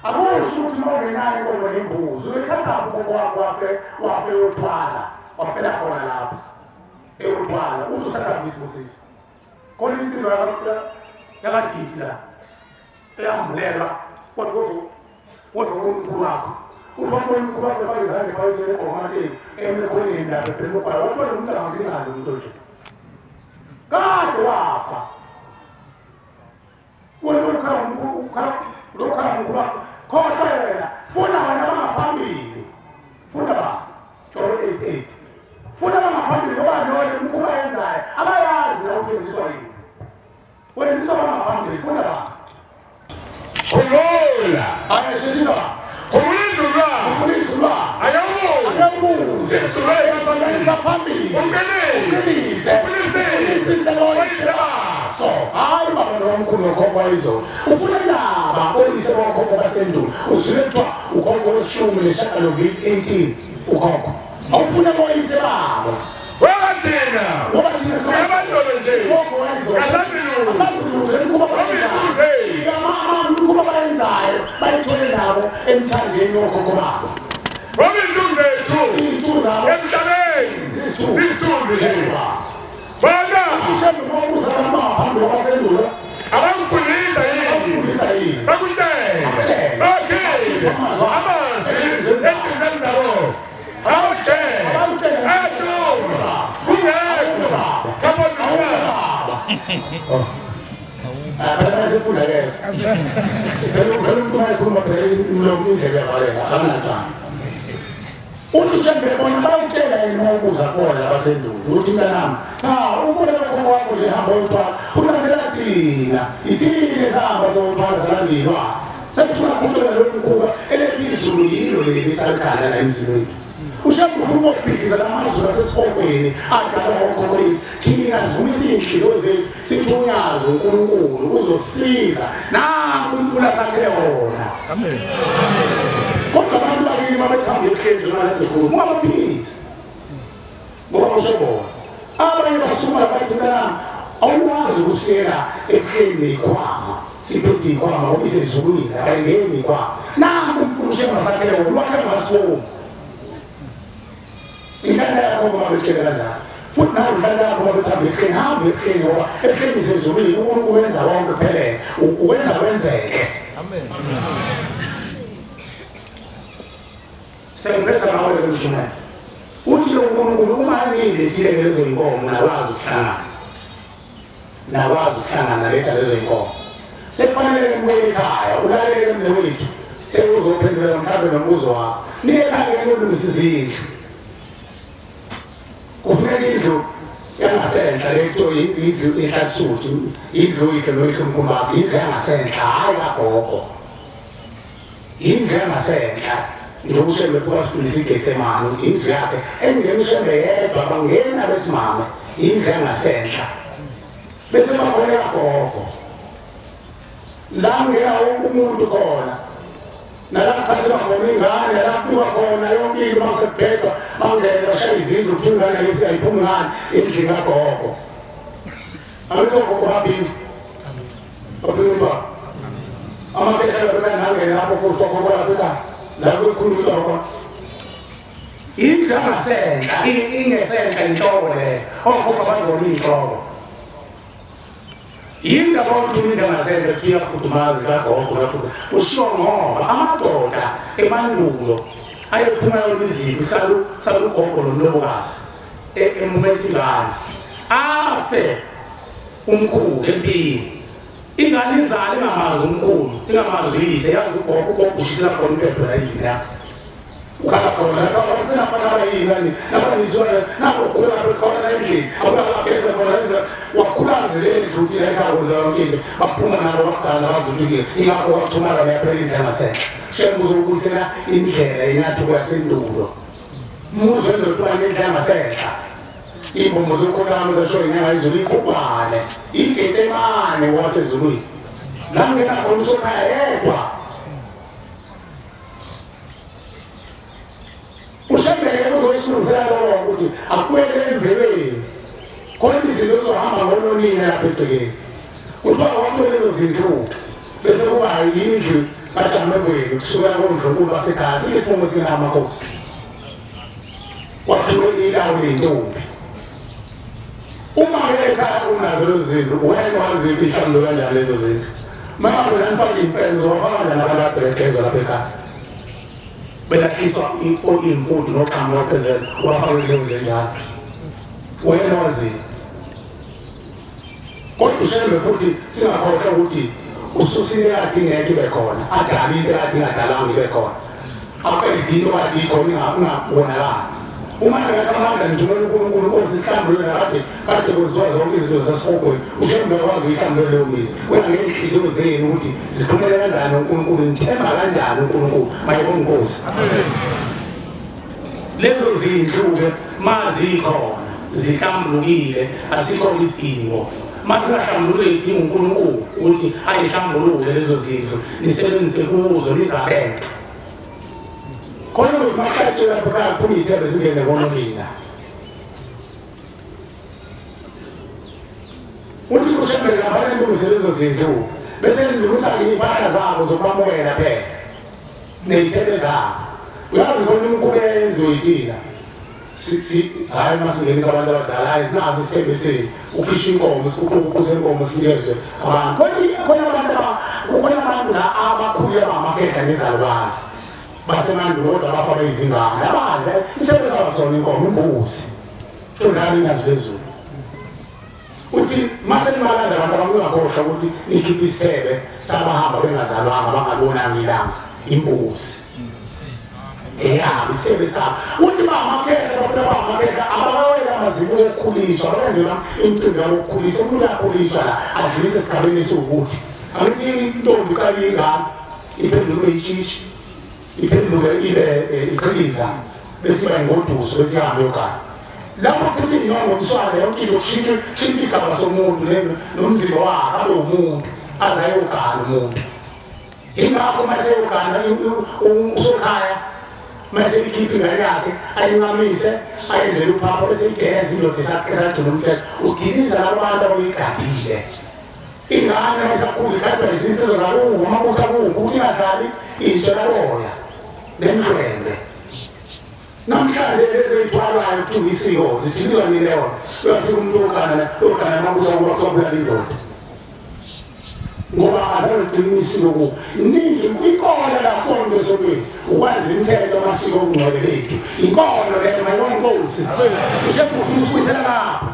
Akusho ukuthi uma ungenayo inkomo nembuzi uyithathaphi ukhokho wakho wafe uyothwala, wafela khona lapho eyothwala, uzothathaphi isibusiso. Khona insizwa yakadidi la eyambulelwa kodwa woza umkhulu wakho. Uthi wabona umkhulu wakho efake izandla ephaketheni egqoka emikhoneni lapho ebhema ugwayi, wathola umuntu angakulingani umuntu onje. Kade wafa. Wena ukhala umkhulu wakho. Khohlwa yena, funa wena bangaphambili. Funa ba John 8:8. Funa bangaphambili ngoba lona imikhuba yenzayo abayazi la ukuthi wenziswa yini. Wenziswa bangaphambili, funa ba. Khumbula. Ayasheshisa. Khumbula izulu lakho. Khumbula izulu lakho. Akabuze. Akabuze. Uyasondelisa phambili. Ungenise. Ungenise. Uqinisise loyise baso. Hayi baba nomkhulu nokhokho wayizolo. Ufuna indaba oyise bokhokho basendulo. Uzwile kuthiwa ukhokho weshumi nesishiyagalombili 18 ukhokho. Awufuna boyise babo. Ngoba thina. Ngoba thina singabantwana nje. Ukhokho wayizolo. Asazi lutho. Abazi lutho imikhuba bayenzayo. Imikhuba bayenzayo bayithole nabo emthanjeni wokhokho babo. Ngoba izinto zethu Iy'nsuku zabo emhlabeni ziyisithupha. ziyisithupha nje. Bona uShembe uma ubuza abantu bangaphambili kwabasendulo abakufundisa yini? Abakufundisa yini? Bakutshele. Bakutshele. Bakhile. Amazwi. Amazwi endleleni zabo. Abakutshele. Abakutshele. Ayahluma. Kungekho. Kabona. Phela bayasifunda ke. Phela umuntu uma ekhuluma phela umlomo indlebe yavaleka akanacala. Uthi uShembe bona bayakutshela yini uma ubuza kubona labasendulo ukuthi mntanami cha ubona ukhokho wakho nje ehamba uyothwala ulandela thina ithini esihamba sokuthwala salandelwa sesifuna ukuthola lo mkhuba elethi izulu yilo leli salikhanda la emzini wethu. uShembe ufuna ukubhidliza lamazulu asesihogweni adalwa okhokho bethu. Thina sivumisa iy'nhliziyo zethu sithi unyazi uNkulunkulu uzosiza nanku umfula sakhele wona. Amen. Kodwa abantu bakini babethamba ebuhleni njengoba ngikhuluma ungabaphikisi ngoba kusho bona. Abanye basukuma bathi mntanami awukwazi ukusiyela ebuhleni ney'khwama, siphethe iy'khwama ngoba isezulwini abayingeni iy'khwama. Nanku umfula uShembe sakhele wona wakhe ngasibomu. Inhlanhla yakho ngoba betshele kanjalo. Futhi nawe inhlanhla yakho ngoba bethamba ebuhleni, hamba ebuhleni ngoba ebuhleni isezulwini uNkulunkulu wenza konke kuphelele, ukwenza kwenzeke. Amen. Sengiphetha ngawe le mshumayelo. Uthi ke uNkulunkulu uma ngilethile lezo zinkomo nakwazi ukuhlangana. Nakwazi ukuhlangana letha lezo zinkomo. Sekufanele ngibuye ekhaya, ulalele mnewethu. Sewuzophendula mhlawumbe nombuzo wakho. Niye ekhaya niyolungisa izindlu. Kufuneka indlu yangasenhla le kuthiwa indlu enhlasuthu, indlu oyihlo noyihlo mkhulu wakho, indlu yangasenhla hhayi kagogo. Indlu yangasenhla. Njengoba uShembe wasifundisa iGetsemane ukuthi indlu yakhe engena uShembe yedwa bangena abesimame, indlu yangasenhla. Bese bakhona kagogo. La ngena wonke umuntu khona. Nala kuthathelwa khona ingane, nala kubiwa khona yonke into uma sekubhedwa, bangena bashaya izindlu kuthiwa ingane lesi ayiphumi ngani endlini kagogo. Angithi ogogo babili. Babili umntwana. Amakhehla lapha nangena lapho futhi ogogo lapha la kukhulunywa khona. Indlu yangasenhla, ingesenhla inhloko leyo. Ogogo bazona iy'nhloko. Indaba yokuthi indlu yangasenhla kuthiwa iyakhudumaza kagogo kakhulu. Ushiwo ngoba amadoda emandulo ayephuma yona iziphi salugogo nomlobokazi emumethe ingane. Afe Umkhulu empini. Ingane izale ingamazi umkhulu, ingamazi uyise, yazi ugogo, ugogo ushisa khona impepho la endlini yakho. Ukhala khona lapha sinafana abayini nani nabanizwana nakho khona khona la endlini abakageza khona la wakhulazi le ndlu uthi la ekhaya kwenza yonke into baphuma nabo bakugana bazuthukile ingakho kwathumala lapha endlini yangasenhla. Shembe uzobuyisela indlela inathuko yasendulo. Muzwe ndoda nendlela yangasenhla. Imbombo zokhothama zasho inyanga izulu ikhuphane igetsemane wasezulwini. La ngena khona usokhaya yedwa. Ushembeke uzoyisilungisela lokho ukuthi akubuyele emvelweni. Khona izinto zohamba ngononina lapha egcekeni. Kuthiwa kwakhiwe lezo zindlu bese kuba yindlu kaDamekweni kusukela kondlunkulu basekhaya isibongo singamakhosi. Kwakhiwe ilawu ley'ntombi. Uma ekhaya unazo lezo zindlu wena waziphi ihlambululo kanjani lezo zindlu? Uma wena nifake iy'mfene uzowafaka kanjani abantu abadregezwa lapha ekhaya? Belahliswa iy'mfudu noqhamu noqhezelo wafake kuleyo ndlu enjalo. Wena waziphi? Kodwa uShembe futhi singakhohlwa ukuthi ususile kade ingeke ibe khona, adale into ekade ingadalanga ibe khona. Aqede into kade ikhona ingabonakali. Uma ngekho amandla ngithumela uNkulunkulu ozihlambulule nakade kade kwenziwa zonke izinto zasihogweni uShembe uyakwazi uyihlambulule leyo mizi. Wena ngey'nhliziyo zenu ukuthi ziphumele kanjani uNkulunkulu, nithemba kanjani uNkulunkulu mayibonge inkosi. Lezo zindlu-ke mazikhona zihlambulukile, asikho isidingo. Masingahlambulule idinga uNkulunkulu ukuthi ayihlambulule lezo zindlu nisebenzise kuzo nizabeke. Khona ukuthi mahlatshe lapho ekhaya kuphume iy'thebe zingene kononina. Uthi uShembe ngabane nilungise lezo zindlu bese nilungisa-ke iy'mpahla zabo zokubamukela phela ney'thebe zabo. Uyazi khona imikhuba eyenziwe yithina. Sithi hhayi masingenisa abantu abadala, hhayi nazi isithebe senu, ukhishwe inkomo, sikhuphe inkomo sinikezwe abantu. Khona abantu la abakhulile abangamakhehla nezalukwazi basemandulo kodwa bafa beyizingane abadla isithebe sabo sona inkomo imbuzi shondani inyazi lezulu. Uthi mase nibalanda abantu abangakhohlwa ukuthi nikhiphe isithebe sabahamba bengazalwanga bangalibonanga ilanga imbuzi eyabo isithebe sabo. Uthi bangamakhehla bafuna bangamakhehla abawela amaziko okukhuliswa abenzelwa imicimbi yokukhuliswa. Umuntu uyakhuliswa la adlulise esigabeni esiwukuthi angithi intombi iqale ingane iphenduke itshitshi iphenduke ibe iqhikiza bese iba ingoduso bese ihambe yogana. Lapho kuthi inyongo umswane yonke into kushintshwe kushintshe isigaba somuntu nomzimba wakhe abe umuntu aze ayogana umuntu. Ingakho uma eseyogana usokhaya mase ikhiphe ingane yakhe ayincamise ayenzele uphapho bese igeza indoda esagcina umthetho udiliza labo bantu abayigadile. Ingane mayisakhula igadwa izinsizwa zakubo amabutho akubo ukuthi ingadlali intsha laboya nemdlwembe. Namhlanje lezi ey'thwalwayo kuthiwa isiko zithilizwa nini leyo? Uyafika umuntu ogana ogana amabutho akubo akubulala indoda ngoba azange ugcine isiko kubo. Ningi inkolo lakhona esontweni ukwazi imithetho amasiko obungcwele bethu inkolo leyo mayibonge inkosi. uShembe ufuna usibuyisela lapho.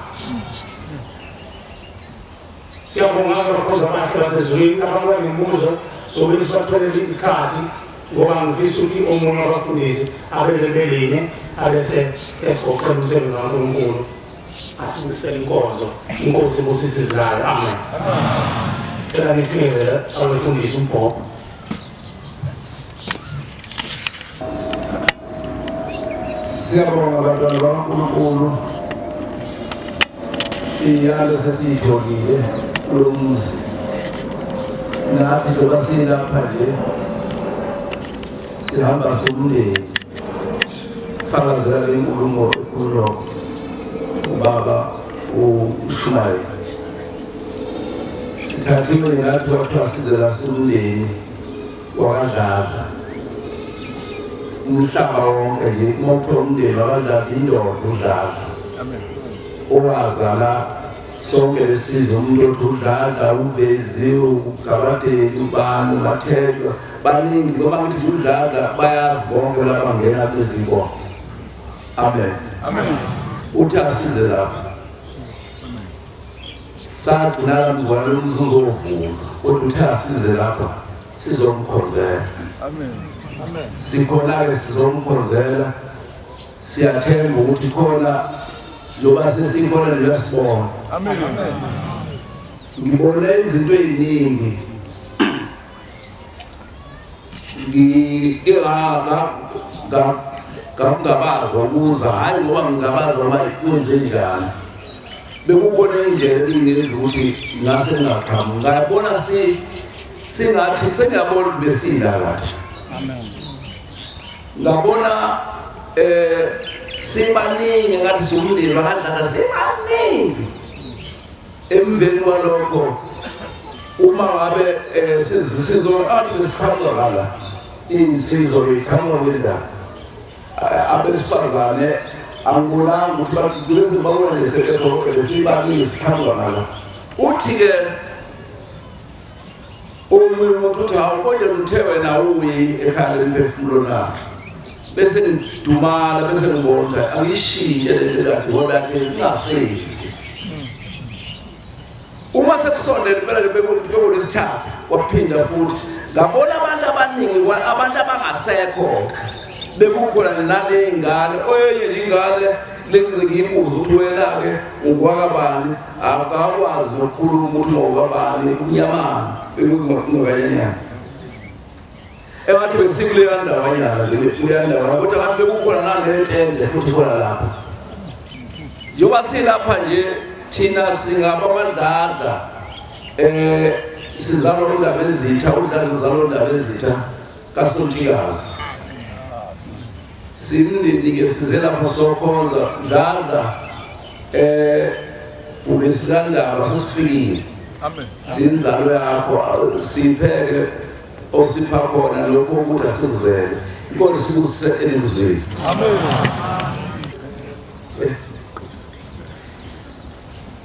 Siyabonga abakhonzi abahle basezulwini ababuya nemibuzo sobe sibatholele isikhathi ngoba ngifisa ukuthi omunye wabafundisi abele belinye abese esigoqela umsebenzi kaNkulunkulu asibuyisele inkonzo. Inkosi ibusise izwi. Amen. Sicela nisingezele abafundisi umbhobho. Siyabonga bantwana bakaNkulunkulu. Iyalo sesiyitholile kulo muzi. Nathi njengoba silapha nje sihamba siwumndeni. Fakazela le nkulumo ekhulunywa ubaba uShumayeli. Sithathiwe nathi kwathiwa size la siwumndeni wakaDladla. Umhlaba wonke nje uma kuthiwa umndeni wakaDladla indoda uDladla. Owazala sonke lesizwe umuntu othi uDladla uVezi uGabadeli ubani uMathethwa baningi ngoba ngithi uDladla bayazi bonke laba bangena kulezinkonzo. Amen. Amen. Uthi asize lapha. Sagcina mzukwana lo uzovuma kodwa uthe asize lapha sizomkhonzela. Amen. Amen. Sikhona ke sizomkhonzela. Siyathemba ukuthi khona njengoba sesikhona nje sibona. Amen. Ngibone izinto eziningi. Ngike ngakungabaza ukuza hayi ngoba ngingabaza ngoba kwenze njani. Bekukhona indlela ebingenza ukuthi ngase ngingaqhamuki. Ngayabona singathi sengiyabona ukuthi besinda kathi. Amen. Ngabona sibaningi ngathi siwumndeni wakadlala sibaningi. Emveni kwalokho uma ngabe sizo athi siqhamuka ngala insizwa iqhamuka kule abesifazane angibonanga ukuthi bagcine babona lesekhona lesibaningi siqhamuka ngala. Uthi ke omunye umuntu uthi hawu konje uthe wena uyi ekhaya lemphefumulo na, bese ngidumala bese ngibona angiyishintshe le nto kade ngoba yathi ngingasezi. Uma sekusondele impela nje bekulesithathu waphinda futhi ngabona abantu abaningi abantu abangasekho bekukhona nalengane oyenye ingane lengize ngiyibuze ukuthi wena ke ungwakabani akakwazi ukukhuluma ukuthi ungwakabani umnyamana bekungakanyana engathi besikuleya ndawanyana kuleya ndawana kodwa ngathi bekukhona nalentende futhi khona lapha njengoba silapha nje thina singaba amadladla sizalwa undaba ezitha udladla uzalwa undaba ezitha kaSontikazi. Simndeni ke size lapha sokhonza dladla ubesikandaba sesifikile. Amen. Sinzalo yakho sipheke osipha khona lokho ukuthi asikuzele. Inkosi sikuse elizweni. Amen.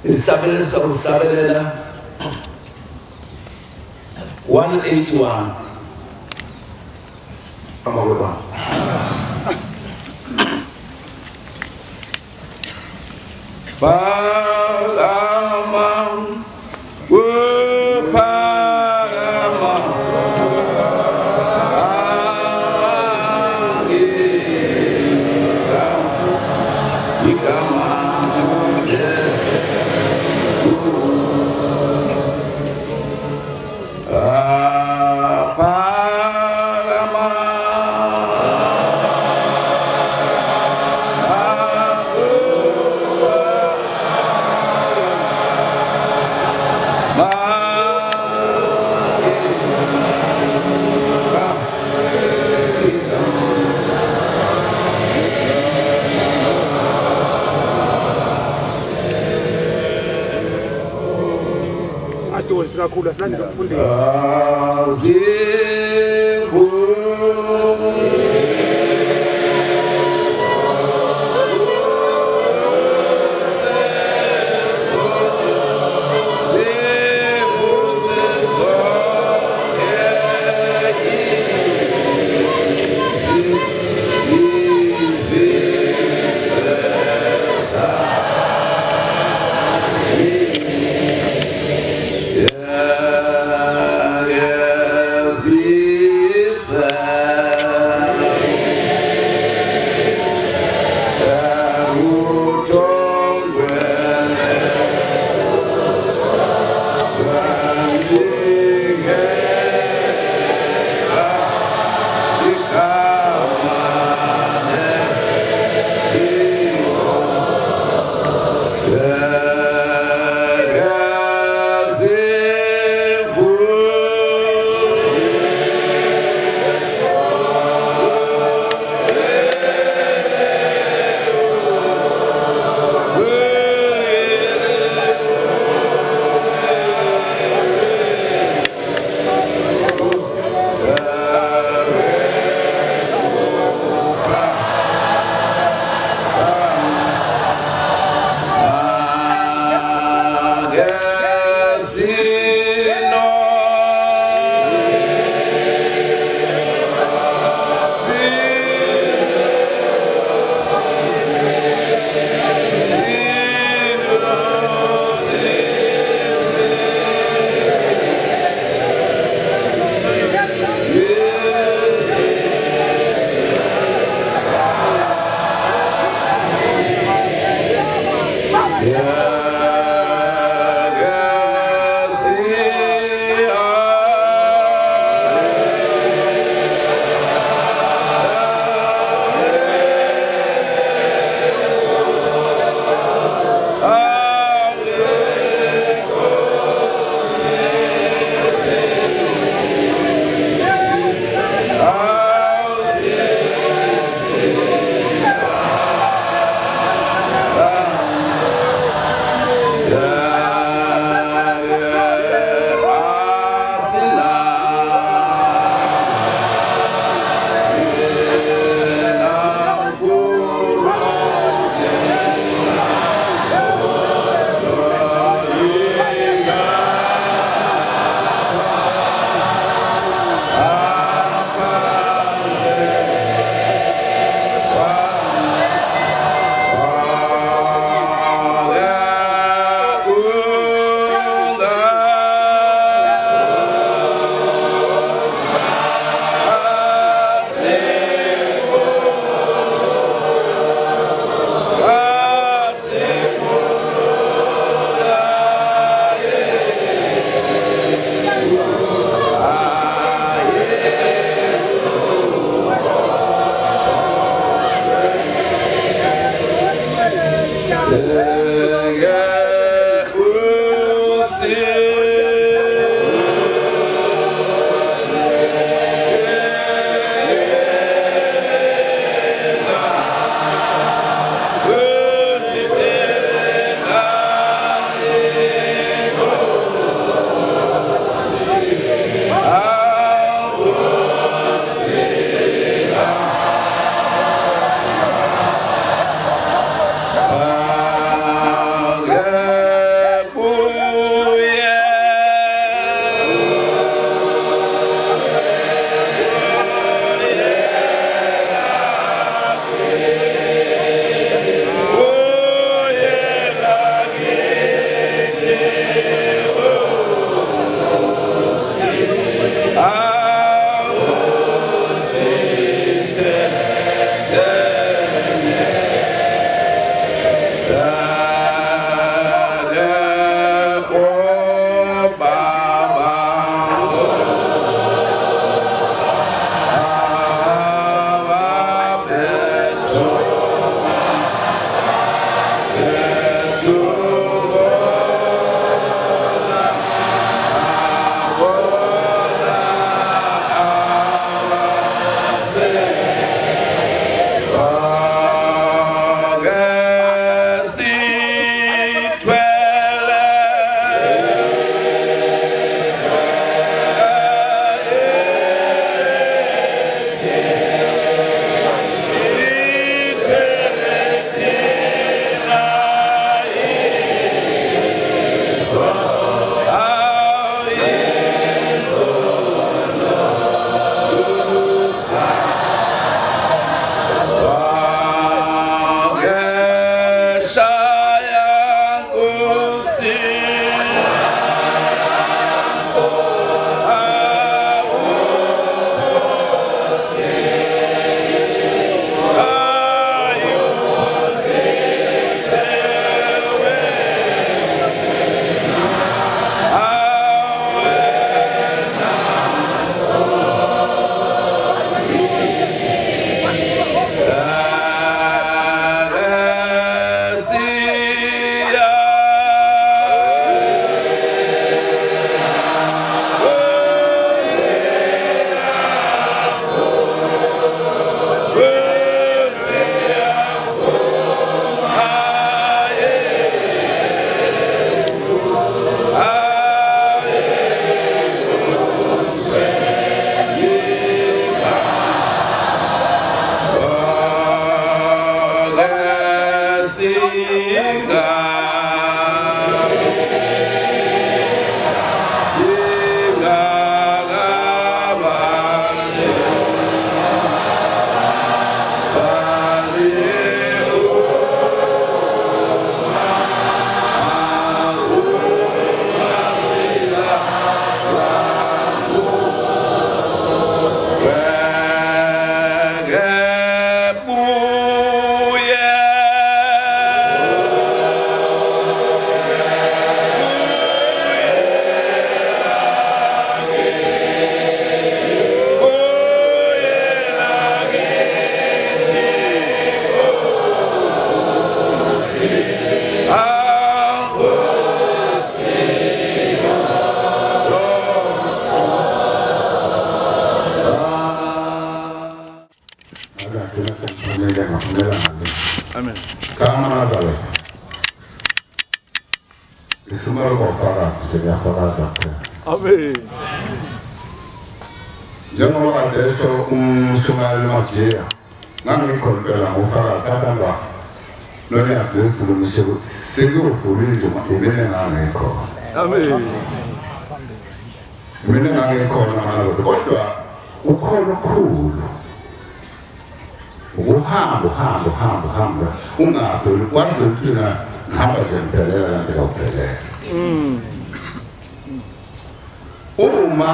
Isihlabelelo sakuhlabelela 181. Amababa. Palama, Palama, Igama, Kakhulu asilandele umfundisi. See. nje ngiyafakaza kuphela. Amen. Njengoba kade esho umshumayeli Majiya, ngangikhona impela ngufakazi athandwa nonyazi lwezulu ngisho ukuthi sekuyovula indlu imina ngangikhona. Amen. Mina ngangikhona ngalokho, kodwa ukhona okukhulu ukuhamba uhamba uhamba uhamba ungazi wazi ukuthi ngihamba nje ngiphelela kanti kawuphelela. Uma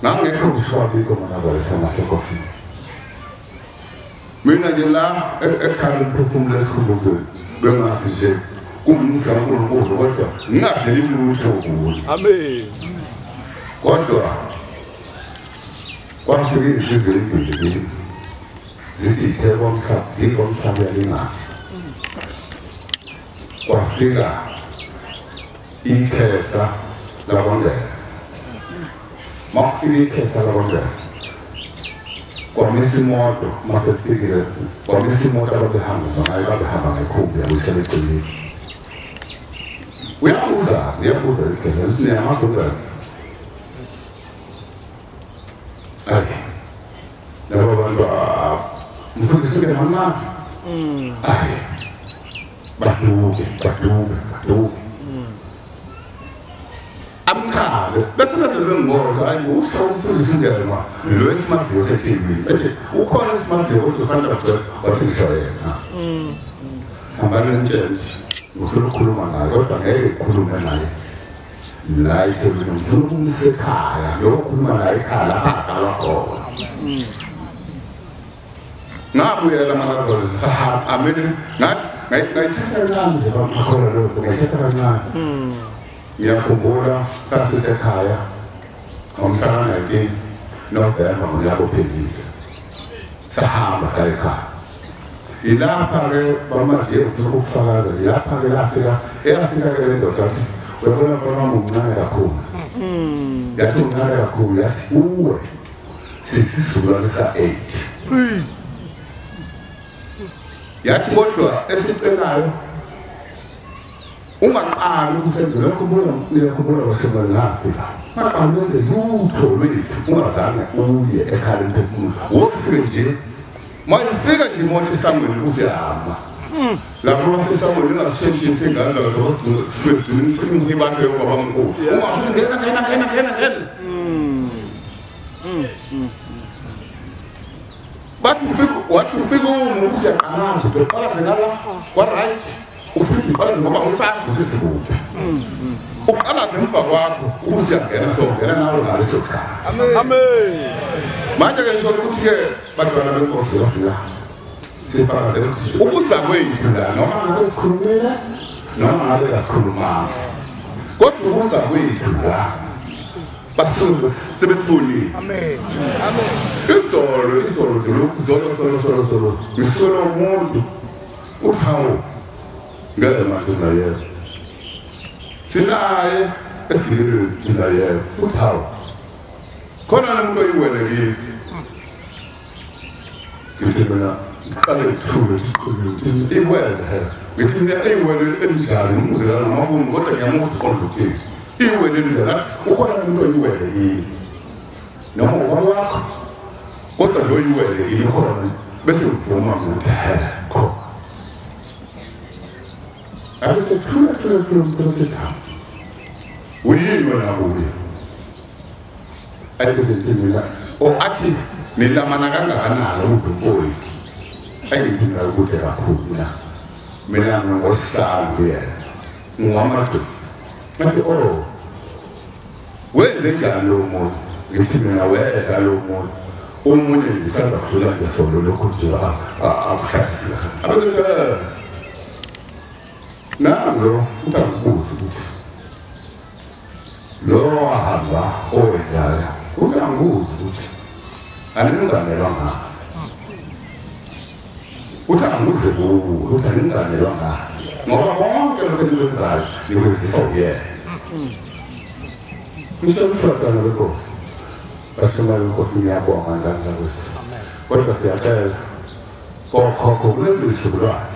ngangekho ngisho inkomo nazaretha amahlekosini mina nje la ekhaya umphefumulo esikhumbuzweni bengazi nje kungumsa kaNkulunkulu, kodwa ngingaveli lutho kuye. Amen. Kodwa kwafika izizwe ezimbili kimi zithi ithe komhlaba zikomhlaba uyalingana. Kwafika ikhehla lakwaNgema. Makufika ikhehla lakwaNgema kwamisa imoto, masefikile kwamisa imoto ababehamba ngayo, babehamba ngekhumbi yabuyisela eceleni. Uyabuza, uyabuza ikhehla lithi niyamazi uNgema? Ayi, laba bantu mfundisi uNgema amazi? Ayi, baduke baduke baduke. Amchaze bese bevele ngibona hayi usho umfundisi uNgema lo esimaziyo seThekwini ethi ukhona esimaziyo kodwa ufanele bagcwele wathi ngisho yena. Hambani nitshele ngifuna ukukhuluma naye kodwa ngeke ngikhulume naye la eThekwini, ngifuna ukumisa ekhaya ngiyokhuluma naye ekhaya lapha azalwa khona. Ngabuyela amaNazaretha sahamba amini ngayithatha kancane nje bakhona lokho ngayithatha kancane. Ngiyakhumbula sasisekhaya ngomhla ka-19 Novemba ngonyaka ophelile, sahamba saya ekhaya. Ilapha-ke bamajiye ufuna ukufakaza, ilapha-ke lafika eyafika-ke le ndoda yathi uyabona mfana wami umncane kakhulu. Yathi umncane kakhulu, yathi uwe sisizukulwane sika-8. Yathi kodwa esicelayo ungaqali ukusenza lokho, uyakhumbula wasukela ngafika ungaqali wenze lutho lwethu ungazange uye ekhaya lemphefumulo, wofike nje mayifika nje imoto esangweni uyahamba lapho wasesangweni ungasisheshisi ingane zakho sisuke sigcina imihibatho yobabamkhulu, ungasho ukuthi ngena ngena ngena ngena ngena. Bathi ufika wathi ufika uma usiyaqalaza uqalaze ngala kwa-right uphinde uqalaze ngoba usazi ukuthi sikuphi, uqalaze emva kwakho ubusiyangena siyongena nawe ngaleso sikhathi. Amen. Manje-ke ngisho ukuthi-ke bantwana benkosi yosila sifakazela ukuthi ukuza kwethu la noma ngabe sikhulumile noma ngabe kasikhulumanga, kodwa ukuza kwethu la basuke sebesibonile. Amen. Amen. Izolo izolo nje lokhu zolo zolo zolo zolo ngiswele umuntu uthi hawu ngeke manje unayezwa sinaye esigibelweni thina yebo uthi hawu khona nomuntu oyiwele kimi. Ngithi mina ngiqale ngithuke ngithi iwele ngithi mina iwele elinjani ngimuzela ngamabuni kodwa ngiyamuzwa uqonda uthini iwele elinjani athi ukhona umuntu oyiwele kimi noma ubaba wakho kodwa lo yiwele kimi khona bese ngivuma ukuthi khona. Abe thula thula thula umprofeti uyini wena kuye athi mina o athi nilamana kangakanani umdokoli ayithi mina kude kakhulu mina mina ngosihlanu kuyena ngowamagcina. Ngathi oh wenze njani lo muntu? Ngithi mina wena lo muntu omunye ngisanda kudlula ngesolo lokhu nje akusikhathi sila abethi nalo utangibuza ukuthi lo wahamba owendala utangibuza ukuthi aninganelwa ngani, utangibuze kuwe ukuthi aninganelwa ngani ngoba konke lokhu enikwenzayo nikwenzisa uyena. Ngisho umshadana wenkosi bashumayela inkosi ngiyabonga ngane zakwethu, kodwa siyacela kokhokho kulezi zizukulwane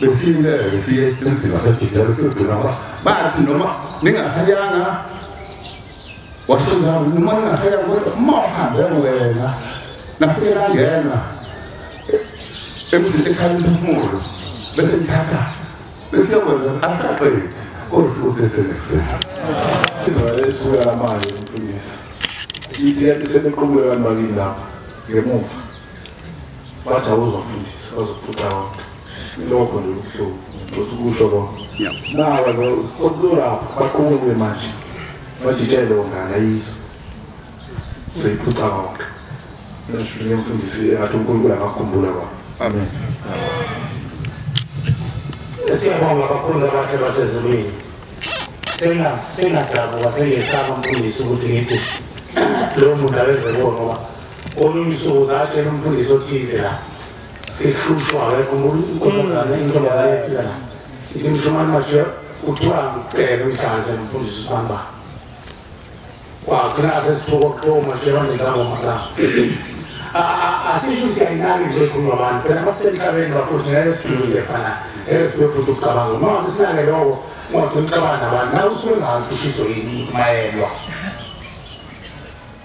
Besile siye emzini waseJuda besiyogcina bathi noma ningasayanga washo njalo noma ningasayanga kodwa uma uhambe wena nafike nangena emzini ekhaya umphefumulo bese ngithatha besiyokwenza asaqedi kosusesenesini. Izwa esuka manje mfundisi ithi sebeqhubeka abantu bakini lapha ngemuva bathi awuzofundisa bazophuca konke lokho nje ubuhlungu ukuthi kusho konke nawa lo okulapha baqhubeke manje bajitshele wongana yizo seyiphuca konke ngisho mfundisi athi uNkulunkulu akakhumbula kwami. Amen. Siyabonga kakhulu abahle basezulwini. Sengadabuka sengesaba mfundisi ukuthi ngithi lo muntu akeze kuwo ngoba olunye usuku zatshela umfundisi othize la sihlushwa akekho unkosazana intombazane efika la ithi mshumane manje kuthiwa ngicele umhlanze umfundisi usibamba wagcina sesithuka kuthiwa manje banezangoma zabo. Asisho siyayinaka izwe ekhulunywa abantu phela masemhlabeni bafuthi ngeke siphilile fana esibe futhi ukucabanga uma sisinake lokho ungagcina ucabanga nabantu nawe usuke ngazi ushiso yini mayelwa.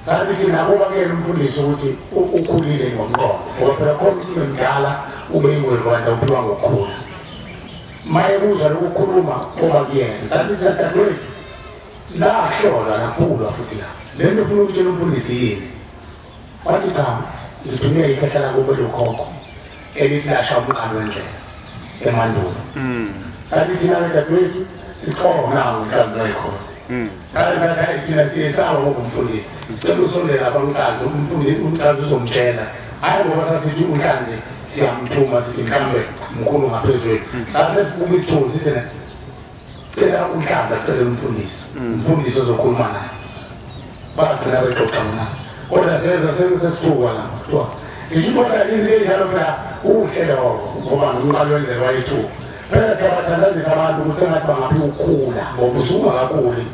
Sathi thina kuba-ke umfundisi ukuthi ukhulile ngomqondo ngoba phela khona ukuthi ube mdala ube yingwelwanda uphilwa ngokukhula maye kuzwa lokukhuluma kuba kuyena. Sathi thina dadewethu lahlola laphulwa futhi la le nto ufuna ukutshela umfundisi yini? Wathi cha ngithunywe ikhehla kubo lokhokho elithi lasha umqalo wendlela emandulo. Sathi thina dadewethu sixoxa nawo mhlawumbe wayikhona. Sathi thina siyesaba ngoba umfundisi sicela usondele lapha umhlanzi umhlanzi uzomtshela hhayi ngoba sasithi umhlanzi siyamthuma sithi mhlawumbe mkhulu ngaphezulu. Sase sibuka isithunzi sithi cela umhlanzi acele umfundisi umfundisi ozokhuluma naye bagcina bexoxa ngona kodwa sezwa sesithuka la kuthiwa sisho kodwa izinto ey'njalo phela kuhle lokho ngoba ngumqalo wendlela wayethuka. Phela siyabathandazisa abantu ukuthi sengathi bangaphi ukukhula ngoba usuke ungakakhuli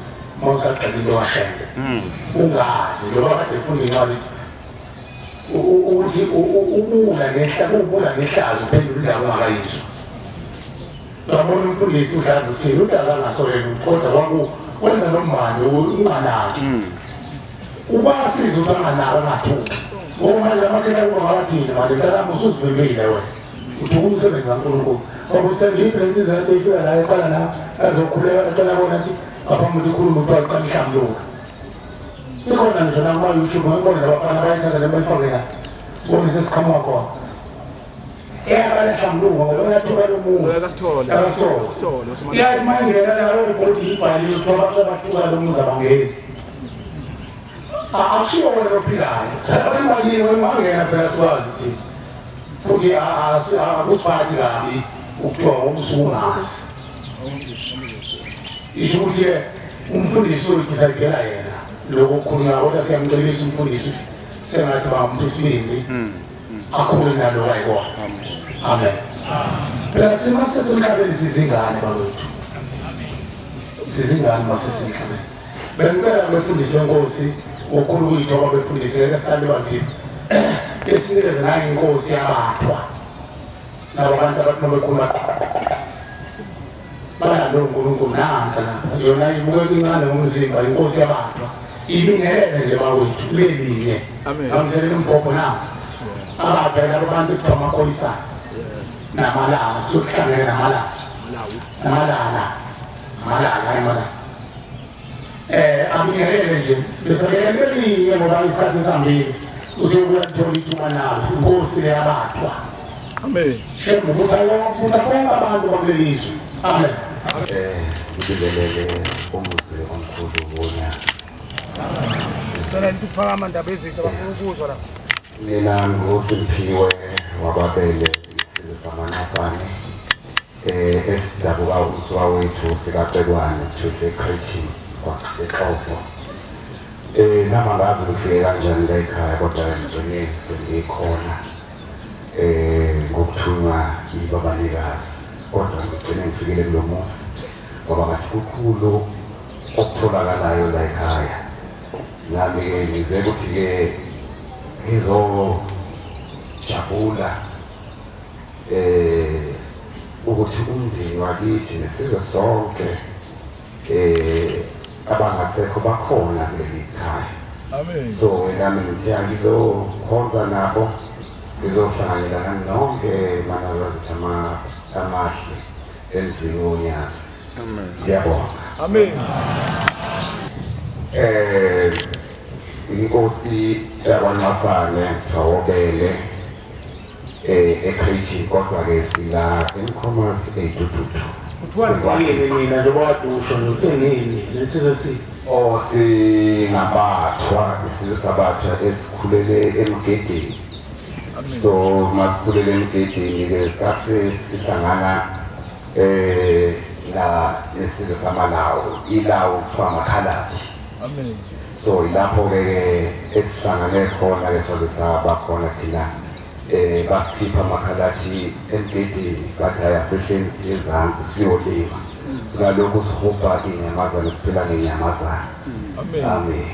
uma usagxila into kaShembe ungazi ngoba kade ufunda incwadi ukuthi ubula ngehla ngehlazo uphendula indaba ungakayizwa. Uyabona umfundisi udlala uthini uthi azangasole lutho kodwa kwenza nomngane unganaki ubasiza ukuthi anganaki angathuki ngoba manje amakhehla kuba ngabathini manje mntanami usuzivimbile wena uthuka umsebenzi kaNkulunkulu. Ngoba usendiphi lensizwa yathi ifika la eqala la azokhuleka acela kona athi ngaphambi ukuthi ikhulume kuthiwa iqala ihlambuluka. Ikhona ngisho nakuma-YouTube ngibone nabafana bayayithatha le bayifake la sibone sesiqhamuka khona. Iyaqala ihlambuluka ngoba uyathuka lo muzi akasithole. Iyathi uma ingena la ibhodi ibhaliwe kuthiwa abantu abathuka lo muzi abangeni. Akushiwo wena ophilayo abantu bakini wena ungangena phela sikwazi thina futhi akusiphathi kabi ukuthiwa ngokusungazi. Isho ukuthi umfundisi uyidisayidela yena lokho okukhulunywa kodwa siyamcebisa umfundisi ukuthi sengathi bamupha isibindi akhule naloko ayikona. Amen. Phela sima sisemhlabeni sizingane bakwethu sizingane masisemhlabeni. Bengicela befundisi benkosi ngokukhulu ukuyithoba befundisi ngeke sisalibazise esinikeze nayo inkosi yabathwa laba bantu abathi bekhuluma balalo uNkulunkulu nansa lapha yona ibukeka incane ngomzimba inkosi yabathwa ibingelele nje bakwethu lelinye ngamselela umbhobho nansa abathwa labo bantu kuthiwa amakhoyisana namalala sokuhlangene namalala namalala amalala amalala abingelele nje besabelele elinye ngoba isikhathi sihambile uzobuya kuthola ithuba nalo inkosi yabathwa. Amen. Shembe ukuthi bonke abantu bakulelizwe. Amen. Ngibingelele umuzi omkhulu woNyazi. Ngicela ukuphakama ndaba ezintsha bafuna ukuzwa la. Mina nguSimphiwe wakwabele isizwe samanasane esidabuka usuka wethu sikaCekwane siseCretin kwaXhovo. Nami angazi ngifike kanjani la ekhaya kodwa ngigcine sengikhona ngokuthunywa yibabanikazi kodwa ngigcine ngifikile kulo muzi ngoba ngathi kukhulu okutholakalayo la ekhaya. Nami-ke ngize ukuthi-ke ngizojabula ukuthi umndeni wakithi nesizwe sonke abangasekho bakhona kuleli khaya. So nami ngithi angizokhonza nabo, ngizohlanganyela nani nonke manazazi amahle emzini woNyazi. Ngiyabonga. Amen. Inkosi yakwaNxasane Thawobele eCreche, kodwa ke sila eMkhomazi eDududu. Kuthiwa yini nina njengoba kade usho nje lesizwe si? Oh, singabathwa, isizwe sabathwa esikhulele emgedeni. So masikhulele emgedeni ke sase sihlangana la nesizwe samalawu, ilawu kuthiwa amakhaladi. Amen. So ilapho ke esihlangane khona ke sabe saba khona thina basikhipha amakhaladi emgedeni, bathi ayasehleni siye ezansi siyolima. Sinalokhu sihubha inyamazane, siphila ngenyamazane. Amen. Amen.